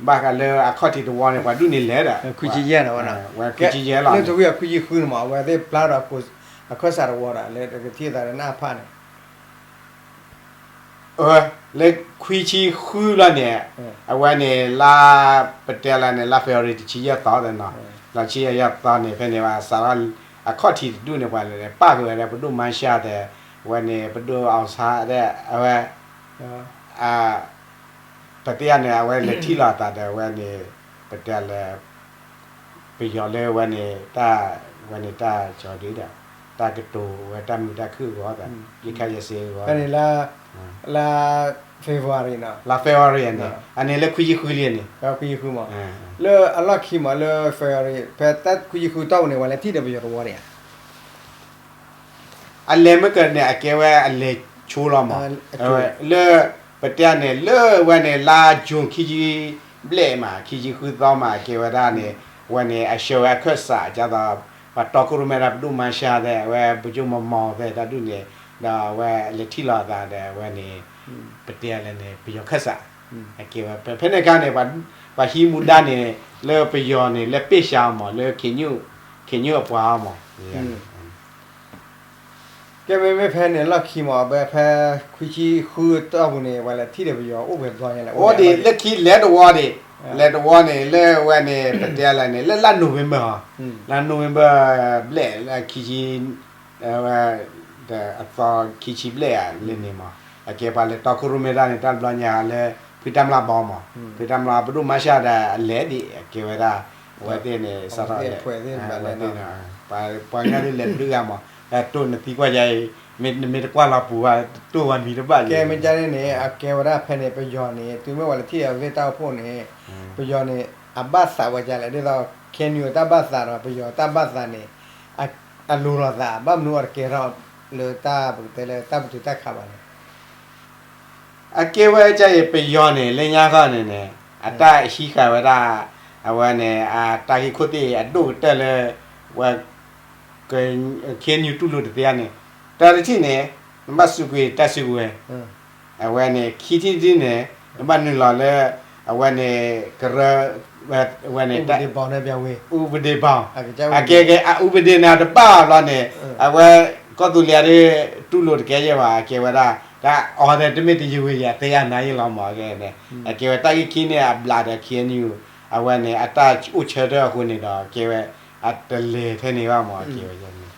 ဘၣ်ဃးလၢအခီၣ်ထံးတဝီန့ၣ် ပှၤဒူၣ်န့ၢ်လဲၤဒီး ဝဲခွံဆံယဲၢ်လီၤ လၢတဝံၤအခွံဆံဃုန့ၣ်မး အဝဲသ့ၣ်ပျၢ်ဒီး အခၢၣ်စးတဝီဒီး လၢကထံၣ်သးဒီးနအါဖၣ်န့ၣ် လၢခွံဆံဃုလီၤန့ၣ် အဝဲန့ၣ် လါ ပတဲလၢန့ၣ် လါ February တဆံယဲၢ်သီဒီးနီၤ လါဆံယဲၢ်သီန့ၣ် ဖဲန့ၣ်ဘၣ် စးထီၣ်အခီၣ်ထံးတဒူၣ်န့ၣ် ပှၤလဲၤပၣ်ဃုာ်ဝဲဒၣ် ပဒိၣ်မါရှါဒီး အဝဲန့ၣ် ပဒိၣ်အီၣ်ဆါဒီး အဝဲ အ ပတဲယၤန့ၣ် အဝဲလဲၤထံၣ်လိာ်သးဒီးအဝဲန့ၣ် ပတဲလၢ ပယီၤလၢဝဲန့ၣ် တၢ် ဝဲန့ၣ်တၢ်ကီဒ်ဒီး တၢ်ကတိၤဝဲတၢ်မုာ်တၢ်ခုၣ်အဂီၢ်ဒီး ယခါယစ့အဂီၢ် ဖဲန့ၣ်လၢ လါ February နီၤ လါ February န့ၣ် အန့ၣ်လၢခွံဆံဃုလံန့ၣ် ခွံဆံဃုမး လၢအလီၢ်ခံမးလၢ February ဖဲတၢ်ခွံဆံဃုတီၢ်ပူၤန့ၣ် ပှၤလဲၤထံၣ်ဒီးပယီၤတဝီဒံးဧါ အလဲၤမ့ၢ်ကန့ၣ် အကဲဝဲအလဲၤဆိလီၤမး, လၢ ပတဲန့ၣ် လၢဝဲန့ၣ် လါ June ခံဆံဘျဲၣ်မး ခံဆံဃုသီမး အကဲဝဲဒၣ်န့ၣ် ဝဲန့ၣ် အဆှၢဝဲအခၢၣ်စး ဒ်သိး ပှၤတီခိၣ်ရိၣ်မဲတၢ်ပဒိၣ်မၤရှါသ့ၣ် အဝဲ ပကၠိမမီၤသ့ၣ်တၢ်ဒုးန့ၣ် ဒီးအဝဲလဲၤထံၣ်လိာ်သးဒီး အဝဲန့ၣ် ပတဲလၢန့ၣ် ပယီၤခၢၣ်စး အကဲဝဲ ဖဲန့ၣ်အခါန့ၣ် ပှၤဟံးမူဒါန့ၣ် လၢပယီၤန့ၣ် လၢပ့ၢ်ဆါအီၤမး လၢ ခ့ညူၣ်အပှၤအီၤမး ကဲမ့မ့ၢ်ဖဲန့ၣ်လီၢ်ခံမး ဖဲ ဖဲခွံဆံဃုတီၢ်ပူၤန့ၣ် ပှၤလဲၤထံၣ်ဒီးပယီၤအိၣ်ပှဲၤဘျီညါလဲၣ် အိၣ်ဒံး လၢခံလဲၤတဝီဒံး လဲၤတဝီန့ၣ် လၢဝဲန့ၣ် ပတဲလၢန့ၣ် လၢလါ November ဟီ လါ November ဘျဲၣ်လၢခံဆံ အသီခံဆံဘျဲၣ်ဧါ လၢန့ၣ်မး အကဲပှၤလဲၤတီခိၣ်ရိၣ်မဲတၢ်န့ၣ် တၢ်တဘျီညါလၢ ဖုတၢ်မျၢ်ဘီမး ဖုတၢ်မျၢ်ပဒိၣ်မၤရှါဒီးအလဲၤဒံး အကဲဝဲဒၣ် အဝဲသ့ၣ်န့ၣ် စးထီၣ်လဲၤ အဝဲသ့ၣ်န့ၣ် ပှၤကညီဒ်လဲၤတဒုဂၤမး တိၢ်နသံကွၢ်ယၤအံၤ နမ့ၢ်တကွၢ်လီၤပူၤဘၣ် တိၢ်ဝဲနွံတဘၣ်လံ ကဲမ့ၢ်ကန့ၣ်န့ၣ် အကဲဝဲဒၣ်ဖဲန့ၣ် ပယီၤန့ၣ် တုၤမ့ၢ်ပှၤလဲၤထံၣ်အဝဲသ့ၣ်တၢ်အိၣ်ဖှိၣ်န့ၣ် ပယီၤန့ၣ် အဘၣ်သးဝဲဒ်လဲၣ် ဒ်သိး ခ့ၣ်အဲၣ်ယူၣ် တၢ်ဘၣ်သးဒီး ပယီၤတၢ်ဘၣ်သးန့ၣ် အလိၤလိာ်သး ဘၣ်မနုၤအတကဲထီၣ်လၢ တၢ်ပကတဲလၢတၢ်ပတုာ်တၢ်ခးဘၣ်န့ၣ် အကဲဝဲဒ်အံၤ ပယီၤန့ၣ် လၢညါခီန့ၣ်န့ၣ် အတၢ်ဟံးဃာ်ဝဲဒၣ် အဝဲန့ၣ် အတၢ်ဂ့ၢ်ခိၣ်သ့ၣ်အဒိၣ်ကတၢၢ်လၢ ဝဲ ခ့ၣ်အဲၣ်ယူၣ် တူၢ်လိာ်တသ့န့ၣ် တၢ်တထံၣ်န့ၣ် နဘၣ်စူးကွံာ်တၢ်စုကဝဲၤ အဝဲန့ၣ် ခံထံၣ်တထံၣ်န့ၣ် နဘၣ်နုာ်လီၤလၢ အဝဲန့ၣ် ကရၢ ဝဲန့ၣ် ဥပဒေဘောင် အကဲကဲ အဥပဒေန့ၣ် တဘၣ်အီၤဘျီန့ၣ် အဝဲ ကီၢ်သူလ့ၤဒၣ် တူၢ်လိာ်တကဲယဲၢ်ဘၣ် အကဲဝဲဒၣ် တၢ်အီၤဒီးတမ့ၢ်တယံာ်ဝဲယၤ သ့အနၤယဲၢ်လီၤမး အကဲန့ၣ် အကဲဝဲတၢ်ဂ့ၢ်ခံန့ၣ် အဘျးဒီး ခ့ၣ်အဲၣ်ယူၣ် အဝဲန့ၣ် အတၢ်အိၣ်ဆၢထၢၣ်အဃိန့ၣ်ဒီး ကဲဝဲ အတလဲၤထဲန့ၣ်ဘၣ်မး အကဲဝဲန့ၣ်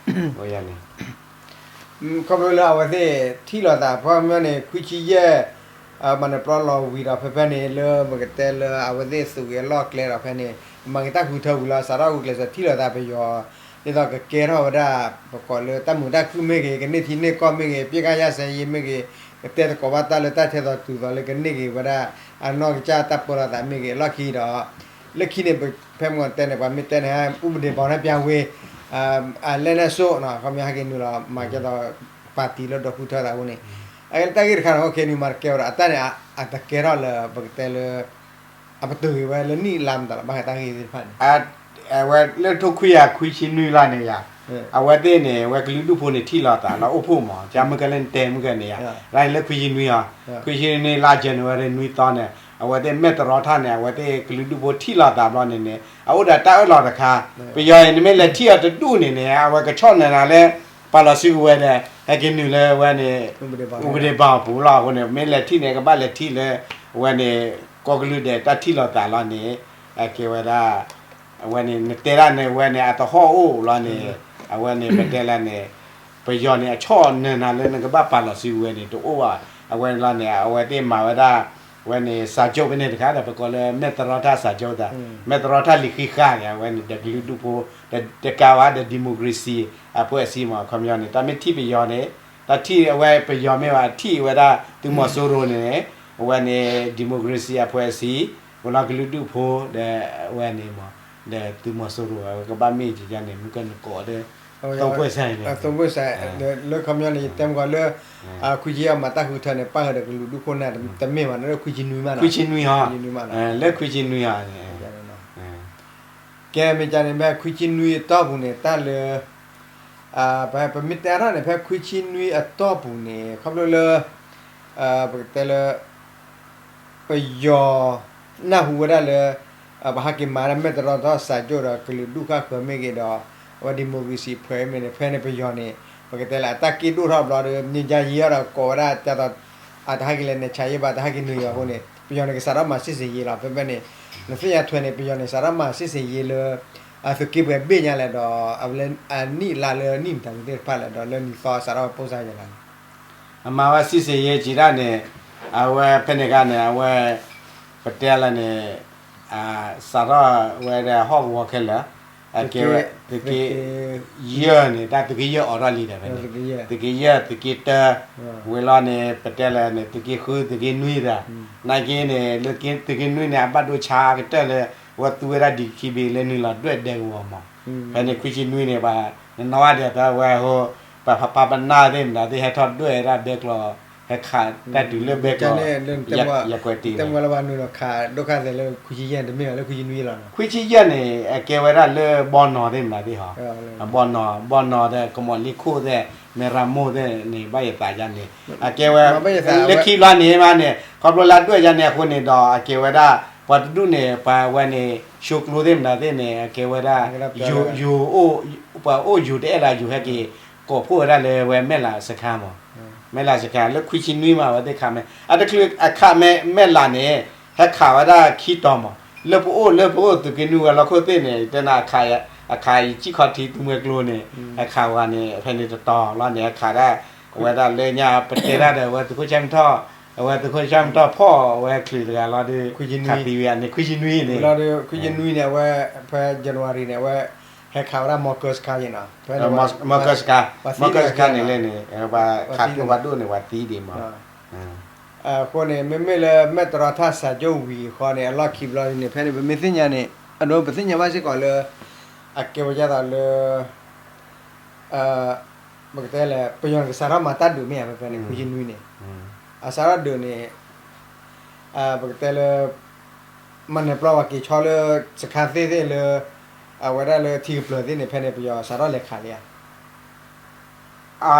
ခီဖျိလၢအဝဲသ့ၣ်ထံၣ်လိာ်သး ခီပညီန့ၣ် ခွံဆံယဲၢ် မၤနၢၤပျီလီၤဝံၤဒီး ဖဲဖဲန့ၣ် လၢပကတဲလၢအဝဲသ့ၣ်သူၣ်ဂ့ၤအလီၢ်အကျဲဒီး ဖဲန့ၣ် မၤက့ၤတၢ်ဃုထၢဝံၤလီၤ စးထီၣ်ဂုာ်ကျဲးစၢးထံၣ်လိာ်သးပယီၤ ဒ်သိးကကဲထီၣ်ဝဲဒၣ် ပကိးလၢတၢ်မုာ်တၢ်ခုၣ်မ့ၢ်ဂ့ၤ ကန့ၢ်ထံန့ၢ်ကီၢ်မ့ၢ်ဂ့ၤ ပစ်ခတ်ရပ်စဲရေးမ့ၢ်ဂ့ၤ ကတဲသကိးဘၣ်တၢ်လၢတၢ်ထဲသိးတုၤသိးလၢကန့ၢ်က့ၤဝဲဒၣ် အနီၢ်ကစၢ်တၢ်ပၢလီၤသးမ့ၢ်ဂ့ၤ အလီၢ်ခံဒီး လၢခံန့ၣ် ဖဲမ့ၢ်တဲန့ၣ် ပှၤမ့ၢ်တဲန့ၣ် ဥပဒေဘောင်နဲ့ ပြန်ဝင် အလဲၣ်န့ၣ်စိ ခီပညီဟဲက့ၤနုာ်လီၤ မၤကဲသိး ပၣ်တံၣ်လၢဒီးဃုထၢသးအဃိန့ၣ် အတၢ်ဂ့ၢ်တခါန့ၣ် ဟီၣ်ခိၣ်န့ၣ်မၤတကဲဝဲဒီး အတၢ်န့ၣ် အတကဲထီၣ်လၢ ပကတဲလၢ အပတုာ်က့ၤဝဲလၢနံၣ်လါမတၤလီၤ ဘၣ်ဃးတၢ်ဂ့ၢ်သ့ၣ်တဖၣ်န့ၣ် အဝဲလၢထိခွံကယၤခွံဆံနွံလါန့ၣ်ယၤ အဝဲသ့ၣ်န့ၣ် အဝဲကလုာ်ဒူၣ်ဖိန့ၣ်ထံၣ်လိာ်သးလၢအိၣ်ဖှိၣ်မး ကမုၢ်ကဲလၢနတဲမုၢ်ကဲန့ၣ်ယၤ လၢလၢခွံဆံနွံအီၤ ခွံဆံနွံလါ January နွံသီန့ၣ် အဝဲသ့ၣ်မဲၢ်တရီထၣ်န့ၣ် အဝဲသ့ၣ်ကလုာ်ဒူၣ်ဖိထံၣ်လိာ်သးဘျီန့ၣ်န့ၣ် အအိၣ်ဒီးတၢ်အၢၣ်လီၤတခါ ပယီၤအံၤ နမ့ၢ်လဲၤထံၣ်အီၤတဒူၣ်န့ၣ်န့ၣ် အဝဲကဆီၣ်နၢၤနၤလၢ ပာ်လီၤစုကဝဲၤဒီး ဟဲက့ၤနုာ်လၢဝဲန့ၣ် ဥပဒေဘောင် ပူၤလီၤအဃိန့ၣ် မ့ၢ်လဲၤထံၣ်န့ၣ် ကဘၣ်လဲၤထံၣ်လၢ အဝဲန့ၣ် ကီၢ်ကလုာ်ဒီးတၢ်ထံၣ်လိာ်သးလီၤန့ၣ် အကဲဝဲဒၣ် အဝဲန့ၣ် နတဲဒၣ်န့ၣ် အဝဲန့ၣ် အတဟီၣ်အိၣ်လီၤန့ၣ် အဝဲန့ၣ် ပတဲလၢန့ၣ် ပယီၤန့ၣ် အဆီၣ်နၢၤနၤလၢနကဘၣ်ပာ်လီၤစုကဝဲၤန့ၣ် တအိၣ်ဘၣ် အဝဲန့ၣ်လီၤန့ၣ် အဝဲသ့ၣ်မၤဝဲဒၣ် အဝဲန့ၣ် စာချုပ် ဖဲန့ၣ်တခါဒီး ပကိးလၢ မဲၢ်တရီထၣ် စာချုပ် သး မဲၢ်တရီထၣ်လံာ်ဃံးဃာ်န့ၣ် အဝဲန့ၣ် ဒီးကလုာ်ဒူၣ်ဖိ တကးဘၣ်ဒီး democracy အဖွဲ့အစည်း မး ခီပညီန့ၣ် တၢ်မ့ၢ်ထံၣ်ပယီၤန့ၣ် တၢ်ထံၣ်အဝဲပယီၤမ့ၢ်ဘၣ် ထံၣ်ဝဲဒၣ် သုးမီၤစိရိၤန့ၣ် အဝဲန့ၣ် democracy အဖွဲ့အစည်း ပလီၢ်ကလုာ်ဒူၣ်ဖိ ဒီးအဝဲန့ၣ်မး ဒီးသုးမီၤစိရိၤ အဝဲကဘၣ်မ့ၢ်ကန့ၣ် မုၢ်ကနကိးဒီး သုံးပွင့်ဆိုင် န့ၣ် သုံးပွင့်ဆိုင် လၢခီပညီန့ၣ် ယတဲမ့ၢ်ကီးလၢ ခွံဆံယဲၢ်မၤတၢ်ဃုထၢန့ၣ် ပၣ်ဃုာ်ဒီးကလုာ်ဒူၣ်ဖိန့ၣ် တမ့ၢ်ဘၣ် လၢခွံဆံနွံမး ခွံဆံနွံဟီ လၢခွံဆံနွံဟီ ကဲမ့ၢ်ကန့ၣ် ဖဲခွံဆံနွံအတီၢ်ပူၤန့ၣ် တၢ်လၢ ပမ့ၢ်တဲထီၣ်န့ၣ် ဖဲခွံဆံနွံအတီၢ်ပူၤန့ၣ် ခီဖျိလၢ ပကတဲလၢ ပယီၤ နၢ်ဟူဝဲဒၣ်လၢ ပဟဲက့ၤမၤဒၣ် မဲၢ်တရီထၣ် စာချုပ် ဒီးကလုာ်ဒူၣ်ဃၣ်ဃၢၤမ့ၢ်ဂ့ၤဒီး အဝဲ democracy အဖွဲ့ မ့ၢ်န့ၣ် ဖဲန့ၣ်ပယီၤန့ၣ် ပကတဲလၢအတၢ်က့ၢ်ဒိၣ်ထီၣ်ဘျီဒီး ညွှန်ကြားရေး ဒီးကိးဝဲဒၣ် ဒ်သိး အတဟဲက့ၤလဲၤနုာ်ဆါယံဘၣ် တဟဲက့ၤနုာ်ယံအဃိန့ၣ် ပယီၤန့ၣ် ကစးထီၣ်မၤစစ်ဆင်ရေးလီၤ ဖဲဖဲန့ၣ် နသ့ၣ်ညါထွဲန့ၣ် ပယီၤန့ၣ် စးထီၣ်မၤစစ်ဆင်ရေးလၢ သုးက့ပှဲၤဘ့ၣ်ညါလဲၣ်ဒီး အဝဲလၢအနံၣ်လါလၢနံၣ်မတၤမံၤသ့ၣ်တဖၣ်လဲၣ်ဒီး လၢနံၣ်သီစးထီၣ်ပိၢ်စါယဲလီၤ အမၤဝဲစစ်ဆင်ရေး ကံၤဒၣ်န့ၣ် အဝဲဖဲန့ၣ်အခါန့ၣ် အဝဲ ပတဲလၢန့ၣ် စးထီၣ်ဝဲဒၣ်ဟီၣ်ကဝီၤခဲလၢာ်, အကဲဝဲ သုးက့ယဲၢ်န့ၣ် တၢ်သုးက့ယဲၢ်အိးထီၣ်လံဒီးဖဲန့ၣ်, သုးက့ယဲၢ် သုးက့တၢ ဝံၤလီၤန့ၣ် ပတဲလၢန့ၣ် သုးက့ဃု သုးက့နွံဒီး, နာ်က့န့ၣ် လၢသုးက့နွံန့ၣ် အဘၣ်ဒိဆါကတၢၢ်လၢ အဝဲသူဝဲဒၣ် ဒီးခံဘ့ၣ် လၢနုာ်လီၤဒွဲၣ်ဒဲကဝီၤမး, ဖဲန့ၣ် ခွံဆံနွံန့ၣ် ပှၤ နနီၣ်ဝဲဒၣ်ဒီးဝဲဟိ ပှၤဖးပၢ်ပနၢ်သ့ၣ်မတၤသ့ၣ် ဟဲထီၣ်ဒွဲၣ်ဝဲဒၣ်ဘဲကျိၤ, ဟဲခးတၢ်တုၤလၢဘဲကျိၤ, ယကွဲးတ့ၢ်န့ၣ် ခွံဆံယဲၢ်န့ၣ် အကဲဝဲဒၣ်လၢဘီနီၤသ့ၣ်မတၤသ့ၣ်ဟီ, ဘီနီၤ ဘီနီၤဒီး ကမီၤလ့ခိၣ်သ့ၣ် မဲရမိၢ်သ့ၣ်န့ၣ် ဘၣ်ယသးယါန့ၣ် အကဲဝဲ လၢခံဘျီန့ၣ်မးန့ၣ် ခီဖျိလၢအဒွဲၣ်ယါန့ၣ်အဃိန့ၣ်ဒီး အကဲဝဲဒၣ် ပှၤတဒူၣ်န့ၣ် ပှၤဝဲန့ၣ် ၡိကျိသ့ၣ်မတၤသ့ၣ်န့ၣ် အကဲဝဲဒၣ် ယိၤ ပှၤအိၣ်ယိၤတအဲၣ်လၢယိၤဟဲက့ၤ ကိးဖှိၣ်ဝဲဒၣ်လၢဝဲမဲၢ်လးစခါမး, မဲၢ်လးစခါ လၢခွံဆံနွံမး အဝဲသ့ၣ်ခးမဲၢ် အတချုးအခးမဲၢ်မဲၢ်လးန့ၣ် ဟဲခးဝဲဒၣ်ခံတီၤမး, လၢပအိၣ်လၢပအိၣ်သုးက့နွံဝဲလီၢ်ခိၣ်သ့ၣ်န့ၣ် တဲနၤအခး အခးယစံၣ်ခီၣ်ထံးသူမှဲကျိန့ၣ် အခးဝဲန့ၣ် ဖဲန့ၣ်တတီၤလီၤန့ၣ် အခးဒၣ် အဝဲဒၣ်လၢညါပတဲတၢ်ဒီး အဝဲသုးခိၣ်ဆၢမထီၣ် အဝဲသုးခိၣ်ဆၢမထီၣ်ဖီၣ်အဝဲချုးတဂၤလီၤဒီး ခးသံဝံၤန့ၣ် ခွံဆံနွံန့ၣ် လီၤဒီး ခွံဆံနွံန့ၣ် အဝဲ ဖဲ January န့ၣ် အဝဲ ဟဲခးဝဲဒၣ်မီကၢစခါယဲနီၤ ဖဲ မီကၢစခါ မီကၢစခါန့ၣ်လဲၣ်န့ၣ် ပှၤခးကျိဖးဒိၣ်န့ၣ် ပှၤသံဒံးမး အဃိန့ၣ် မ့မ့ၢ်လၢမဲၢ်တရီထၣ်စၢကၠိဝံၤဃီန့ၣ် အလီၢ်ခံဘျီန့ၣ် ဖဲန့ၣ် ပမ့ၢ်သ့ၣ်ညါန့ၣ် အဒိ ပသ့ၣ်ညါဘၣ်စ့ၢ်ကီးလၢ အကဲဝဲဒ်သိးလၢ ပကတဲလဲၣ် ပယီၤန့ၣ်ကစးထီၣ်မၤတၢ်ဒုးမ့ၢ်ဧါ ဖဲဖဲန့ၣ် ခွံဆံနွံန့ၣ် အစးထီၣ်ဒုးန့ၣ် ပကတဲလၢ မၤနၢၤပျီပှၤက့ၤဆီလၢ စခါသ့ၣ်သ့ၣ်လၢ အဝဲဒၣ်လၢထံကပျၢၤသ့ၣ်န့ၣ် ဖဲန့ၣ် ပယီၤစးထီၣ်လဲၤခးလံဧါ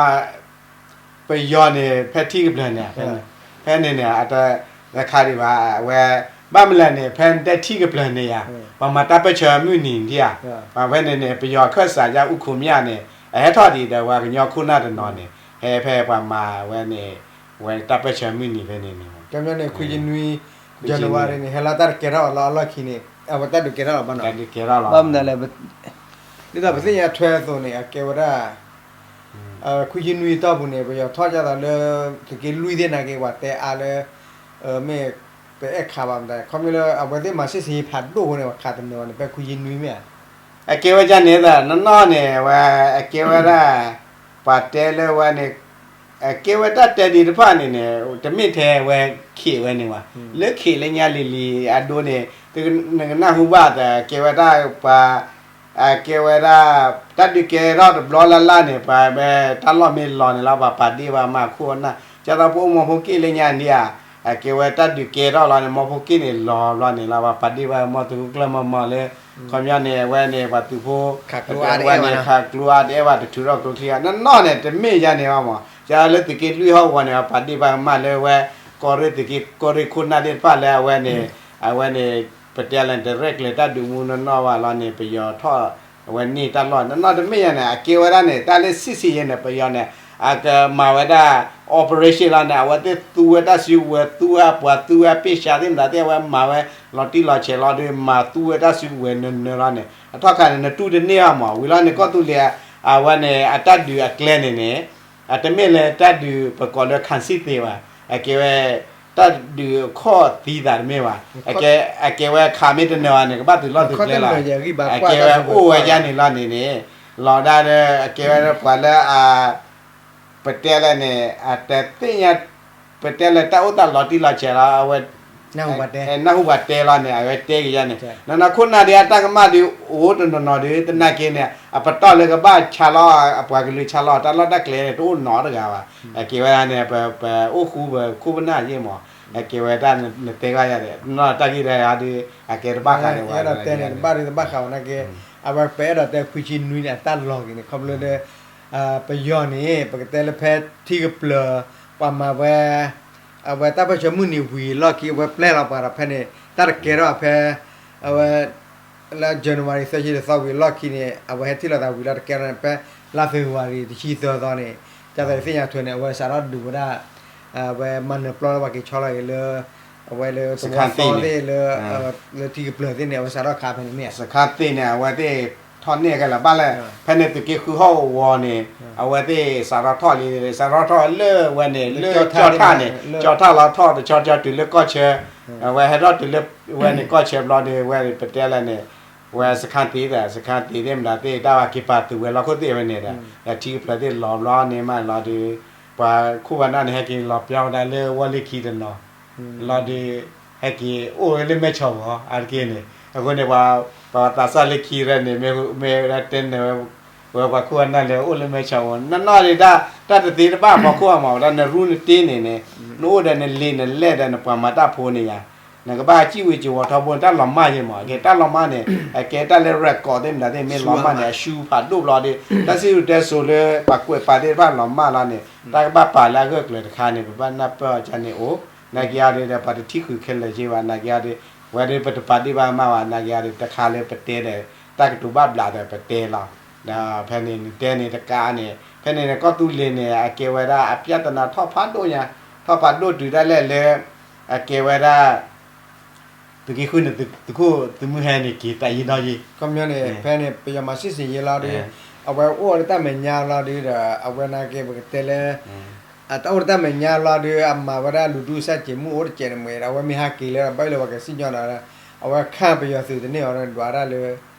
ပယီၤန့ၣ် ဖဲထံကပျၢၤန့ၣ် ဖဲန့ၣ်န့ၣ် အတခးဒံးဘၣ် အဝဲ ဘၣ်မနုၤလဲၣ်န့ၣ် ဖဲနတဲထံကပျၢၤန့ၣ်ဧါ ပှၤမၤတၢ်ပၢၢ်ဆၢမုၢ်နံၤဒံးဧါ ပှၤဖဲန့ၣ်န့ၣ် ပယီၤခၢၣ်စးယါအူခိးမၠၣ်န့ၣ် အဟဲထီၣ်ဒံးဒီးပှၤကညီခိၣ်နၢ်တနီၤန့ၣ် ဟဲဖဲပှၤမၤဝဲန့ၣ် ဝဲတၢ်ပၢၢ်ဆၢမုၢ်နံၤဖဲန့ၣ်န့ၣ် ကညီန့ၣ် ခွံဆံနွံ January န့ၣ် ဟဲလီၤတၢ်တကဲထီၣ်လီၤအလီၢ်ခံန့ၣ် အဝဲတၢ်ဒုးကဲထီၣ်လီၤဘၣ်နီၤ ဘၣ်မနုၤလဲၣ် ဒ်သိးပသ့ၣ်ညါထွဲအသိးန့ၣ် အကဲဝဲဒၣ် ခွံဆံနွံတီၢ်ပူၤန့ၣ် ပယီၤထီၣ်ဒ်သိးလၢ သုးက့လွံၢ်သ့ၣ်နာ်က့ ပှၤတဲအါလၢ မ့ၢ်တအဲၣ်ခးဘၣ်မတၤ ခီမ့ၢ်လၢအဝဲသ့ၣ်မၤစ့ၢ်ဆ့ဖးဒိၣ်အဃိန့ၣ် ပှၤခးတနၢၤဘၣ်န့ၣ် ဖဲခွံဆံနွံမ့ၢ်ဧါ အကဲဝဲဒ်န့ၣ်သး နီၢ်နီၢ်န့ၣ် အဝဲ အကဲဝဲဒၣ် ပှၤတဲလၢဝဲန့ၣ် အကဲဝဲတၢ်တဲဒံးတဖၣ်န့ၣ်န့ၣ် တမ့ၢ်ထဲဝဲခ့ၣ်ဝဲန့ၣ်ဘၣ် လၢခ့ၣ်လၢညါလံၤလံၤအဒိန့ၣ် နကနၢ်ဟူဘၣ်သး အကဲဝဲဒၣ်ပှၤ အကဲဝဲဒၣ် တၢ်ဒုးကဲထီၣ်တဘျီလၢ်လၢ်န့ၣ် ပှၤဝဲတၢ်လီၢ်မ့ၢ်လီၤန့ၣ်လီၤ ပှၤပာ်ဒ့ၣ်ဝဲမၤခိၣ်အနၢ် ဒ်သိးပအိၣ်မီဖိက့ၣ်လၢညါဒံးဧါ အကဲဝဲတၢ်ဒုးကဲထီၣ်လီၤန့ၣ် မီဖိက့ၣ်န့ၣ်လီၤဘျီန့ၣ်လီၤ ပှၤပာ်ဒ့ၣ်ဝဲမီသုးခိၣ်ကျၢၢ်မီမီလၢ ခီပညီန့ၣ် အဝဲန့ၣ် ပှၤသုးဖိ ဝဲန့ၣ် ခးကျိအါတအဲၣ်ဘၣ်တထုးထီၣ်ကျိချံအါ နီၢ်နီၢ်န့ၣ် တမ့ၢ်ယါန့ၣ်ဘၣ်မး ယလၢသုးက့လွံၢ်ဟီၣ်ကဝီၤန့ၣ် ပှၤပာ်ဒ့ၣ်ပှၤကမၣ်လၢဝဲ ကီၢ်ရ့ၣ်သုးက့ ကီၢ်ရ့ၣ်ခိၣ်နၢ်သ့ၣ်တဖၣ်လၢအဝဲန့ၣ် အဝဲန့ၣ် ပတဲလၢ direct လၢတၢ်ဒုးမူနီၢ်နီၢ်ဘၣ်လီၤန့ၣ် ပယီၤထီၣ် အဝဲန့ၢ်တၢ်လီၢ် နီၢ်နီၢ်တမ့ၢ်ယါန့ၣ် အကဲဝဲဒၣ်န့ၣ် တၢ်လၢဆံးဆံးယဲန့ၣ် ပယီၤန့ၣ် အကမၤဝဲဒၣ် operation လီၤန့ၣ် အဝဲသ့ၣ်သူဝဲတၢ်စုကဝဲၤ သူဝဲအပှၤ သူဝဲအပ့ၢ်ဆှါသ့ၣ်မတၤသ့ၣ် အဝဲမၤဝဲ လီၤတံၢ်လီၤဆဲးလီၤဒီး မၤသူဝဲတၢ်စုကဝဲၤနၢၤနၢၤလီၤန့ၣ် အထီၣ်ခါန့ၣ် နတူၢ်တန့ၢ်ဘၣ်မး ဝံၤလီၤန့ၣ် ကီၢ်သူလ့ၤ အဝဲန့ၣ် အတၢ်ဒုးအကျဲန့ၣ်န့ၣ် အတမ့ၢ်လၢတၢ်ဒုးပကိးလၢ ခံစစ်သ့ဘၣ် အကဲဝဲ တၢ်ဒုးအခီၣ်သံသးတမ့ၢ်ဘၣ် အကဲဝဲခးမ့ၢ်တနၢၤဘၣ်န့ၣ် ကဘၣ်သုးလီၢ်သုးကျဲလီၤ အကဲဝဲအိၣ်ဝဲယါန့ၣ်လီၤန့ၣ်န့ၣ် လီၤဒၣ်ဒီး အကဲဝဲပှၤလၢအ ပတဲလၢန့ၣ် အတသ့ၣ်ညါ ပတဲလၢတၢ်အိၣ်သးလီၤတံၢ်လီၤဆဲးလီၤ အဝဲ နၢ်ဟူပှၤတဲလီၤန့ၣ် အဝဲတဲက့ၤယါန့ၣ် နနီၢ်ခိၣ်နၢ်ဒ်အတၢ်ကမၣ်ဒ်အိၣ်တနီၤနီၤဒီး သနာ်က့န့ၣ် အပတီၢ်လၢကဘၣ်ဆါလီၤ အပှၤကလုာ်ဆါလီၤ တၢ်လီၢ်တၢ်ကျဲန့ၣ် တအိၣ်နီတဂၤဘၣ် အကဲဝဲဒၣ်န့ၣ် ပအိၣ်ဃူပခိၣ်ပနၢ်ယ့ၢ်မး အကဲဝဲဒၣ်နတဲဂၤယါဒီး နီၢ်တၢ်ဂ့ၢ်တၢ်ဂၤဒီး အကဲတဘၣ်ဃးဒီးဝဲ တဘၣ်ဒံးတဘၣ်ဃးဝဲနာ်က့ အဝဲပအဲၣ်ဒိးတဲခွံဆံနွံန့ၣ် အတၢ်လီၢ်က့ၤန့ၣ် ခီဖျိလၢ ပယီၤန့ၣ် ပကတဲလၢဖဲထံကပျၢၤ ပှၤမၤဝဲ အဝဲတၢ်ပၢၢ်ဆၢမုၢ်နံၤဝံၤအလီၢ်ခံ အဝဲပျဲလီၤပှၤဒီးဖဲန့ၣ် တၢ်တကဲထီၣ်ဖဲ အဝဲ လၢ January သၢဆံတသီဝံၤအလီၢ်ခံန့ၣ် အဝဲဟဲထံၣ်လိာ်သးဝံၤလီၤတကဲထီၣ်န့ၣ် ဖဲလါ February တဆံသၢသီန့ၣ် ကၢ်သိးယသ့ၣ်ညါထွဲန့ၣ် အဝဲစးထီၣ်ဒုးဝဲဒၣ် အဝဲမၤနၢၤပျီလၢပှၤက့ၤဆီလီၤအံၤလၢ အဝဲလၢသဝီသီသ့ၣ်လၢ လၢထံကပျၢၤသ့ၣ်န့ၣ် အဝဲစးထီၣ်ခးဖဲန့ၣ်မ့ၢ်ဧါ စခါသ့ၣ်န့ၣ် အဝဲသ့ၣ် ထီၣ်န့ၢ်ခဲလၢာ်ဘၣ်လဲၣ်, ဖဲန့ၣ်သုးက့ဃုဟီၣ်ကဝီၤန့ၣ် အဝဲသ့ၣ်စးထီၣ်ထီၣ်လံ, စးထီၣ်ထီၣ်လၢဝဲန့ၣ် လၢကၠီၣ်ထၣ်န့ၣ် ကၠီၣ်ထၣ်လီၤထီၣ်တဆီဆီတုၤလၢကီၢ်ဆၢ, အဝဲဟဲထီၣ်တုၤလၢဝဲန့ၣ်ကီၢ်ဆၢဘျီဒီး ဝဲပတဲလဲၣ်န့ၣ် ဝဲစခန်းသစ်ဒီး စခန်းသစ်သ့ၣ်မတၤသ့ၣ် တၢ်ဘၣ်က့ၤပာ်သုးဝဲၤလီၢ်ခိၣ်သ့ၣ်ဝဲန့ၣ်ဒီး ဒီးထံကဖျၢၣ်သ့ၣ်လီၤဘျီန့ၣ်မးလီၤဒီး ပှၤခိၣ်ပှၤနၢ်န့ၣ် ဟဲက့ၤလီၤပျီဝဲဒၣ်လၢဝီၢ်လ့ၢ်ခံတနီၤ လီၤဒီး ဟဲက့ၤအိၣ်ဝဲလၢမဲၢ်ဆီးဝီၤအါတက့ၢ်န့ၣ်, အဃိန့ၣ် ပှၤသးစၢ်လၢခံရဲၣ်န့ၣ် မ့ၢ်ဝဲတဲန့ၣ်ဝဲ ဝဲပှၤခိၣ်ပှၤနၢ်လၢအိၣ်လၢမဲၢ်ဆီးဝီၤ နနီၢ်ဒံး တၢ်တသ့တဘၣ် ပှၤခိၣ်အမၤဝဲဒၣ် နရူနတ့န့ၣ်န့ၣ် နအိၣ်ဒီးနလ့နလဲၢ်ဒီးနပှၤမၤတၢ်ဖိန့ၣ်ယါ, နကဘၣ်စံၣ်ဝံၤစံၣ်ဝီၤထီဘိန့ၣ် တၢ်လီၤမၢ်ယဲမး ကဲတၢ်လီၤမၢ်န့ၣ် အကဲတၢ်လၢ record သ့ၣ်မတၤသ့ၣ် မ့ၢ်လီၤမၢ်န့ၣ် အရှုံးဖးဒိၣ်ဘျီဒီး တၢ်စံၣ်စိၤတဲစိၤလၢ ပှၤကွဲးပာ်သ့ၣ်တဖၣ်လီၤမၢ်လီၤန့ၣ် တၢ်ကဘၣ်ပာ်လၢအဂၢၢ်ကျၢၤတခါန့ၣ် ပဘၣ်နၢ်ပၢၢ်အီၤန့ၣ်အိၣ်, နာ်က့အီၤဒီး ပှၤတထံၣ်ဃုာ်ခဲလၢာ်က့ဘၣ် နာ်က့အီၤဒီး ဝဲဒီးပတပာ်ဒံးဘၣ်မၢ်ဘၣ် နာ်က့အီၤဒီး တခါလၢပတဲဒီး တၢ်ကတိၤဘၣ်ဘျးဒီးပတဲလီၤ, ဒီးဖဲန့ၣ်နတဲန့ၣ်တကးန့ၣ် ဖဲန့ၣ်န့ၣ် ကီၢ်သူလ့ၤန့ၣ် အကဲဝဲဒၣ်အ ပြဿနာ ထီၣ်ဖးဒိၣ်ညါ, ထီၣ်ဖးဒိၣ်တုၤဒၣ်လဲာ်လၢ အကဲဝဲဒၣ် သုးက့ဃုန့ၣ် သုးခိၣ်သုးမုၢ်ဟဲန့ၣ် က့ၤတၢ်ယံၤနီၣ်ယံၤ, ခီပညီန့ၣ် ဖဲန့ၣ် ပယီၤမၤစံၣ်စ့ၣ်ယ့လီၤဒီး အဝဲအိၣ်ဒီးတၢ်မဲာ်ညါလီၤဒီး အဝဲနာ်က့ပကတဲလၢ အတၢ်အိၣ်ဒီးတၢ်မဲာ်ညါလီၤဒီး အမၤဝဲဒၣ်လူၤဒူစၢ်စ့ၣ်မူအိၣ်တစဲးန့ၣ်မ့ၢ်ဒီး အဝဲမ့ၢ်ဟးက့ၤလၢ ဘၣ်လၢပှၤကစံၣ်ညီၣ်ဒီး အဝဲခါပယီၤသုးတန့ၢ်အီၤဒီး ဒွးတၢ်လၢ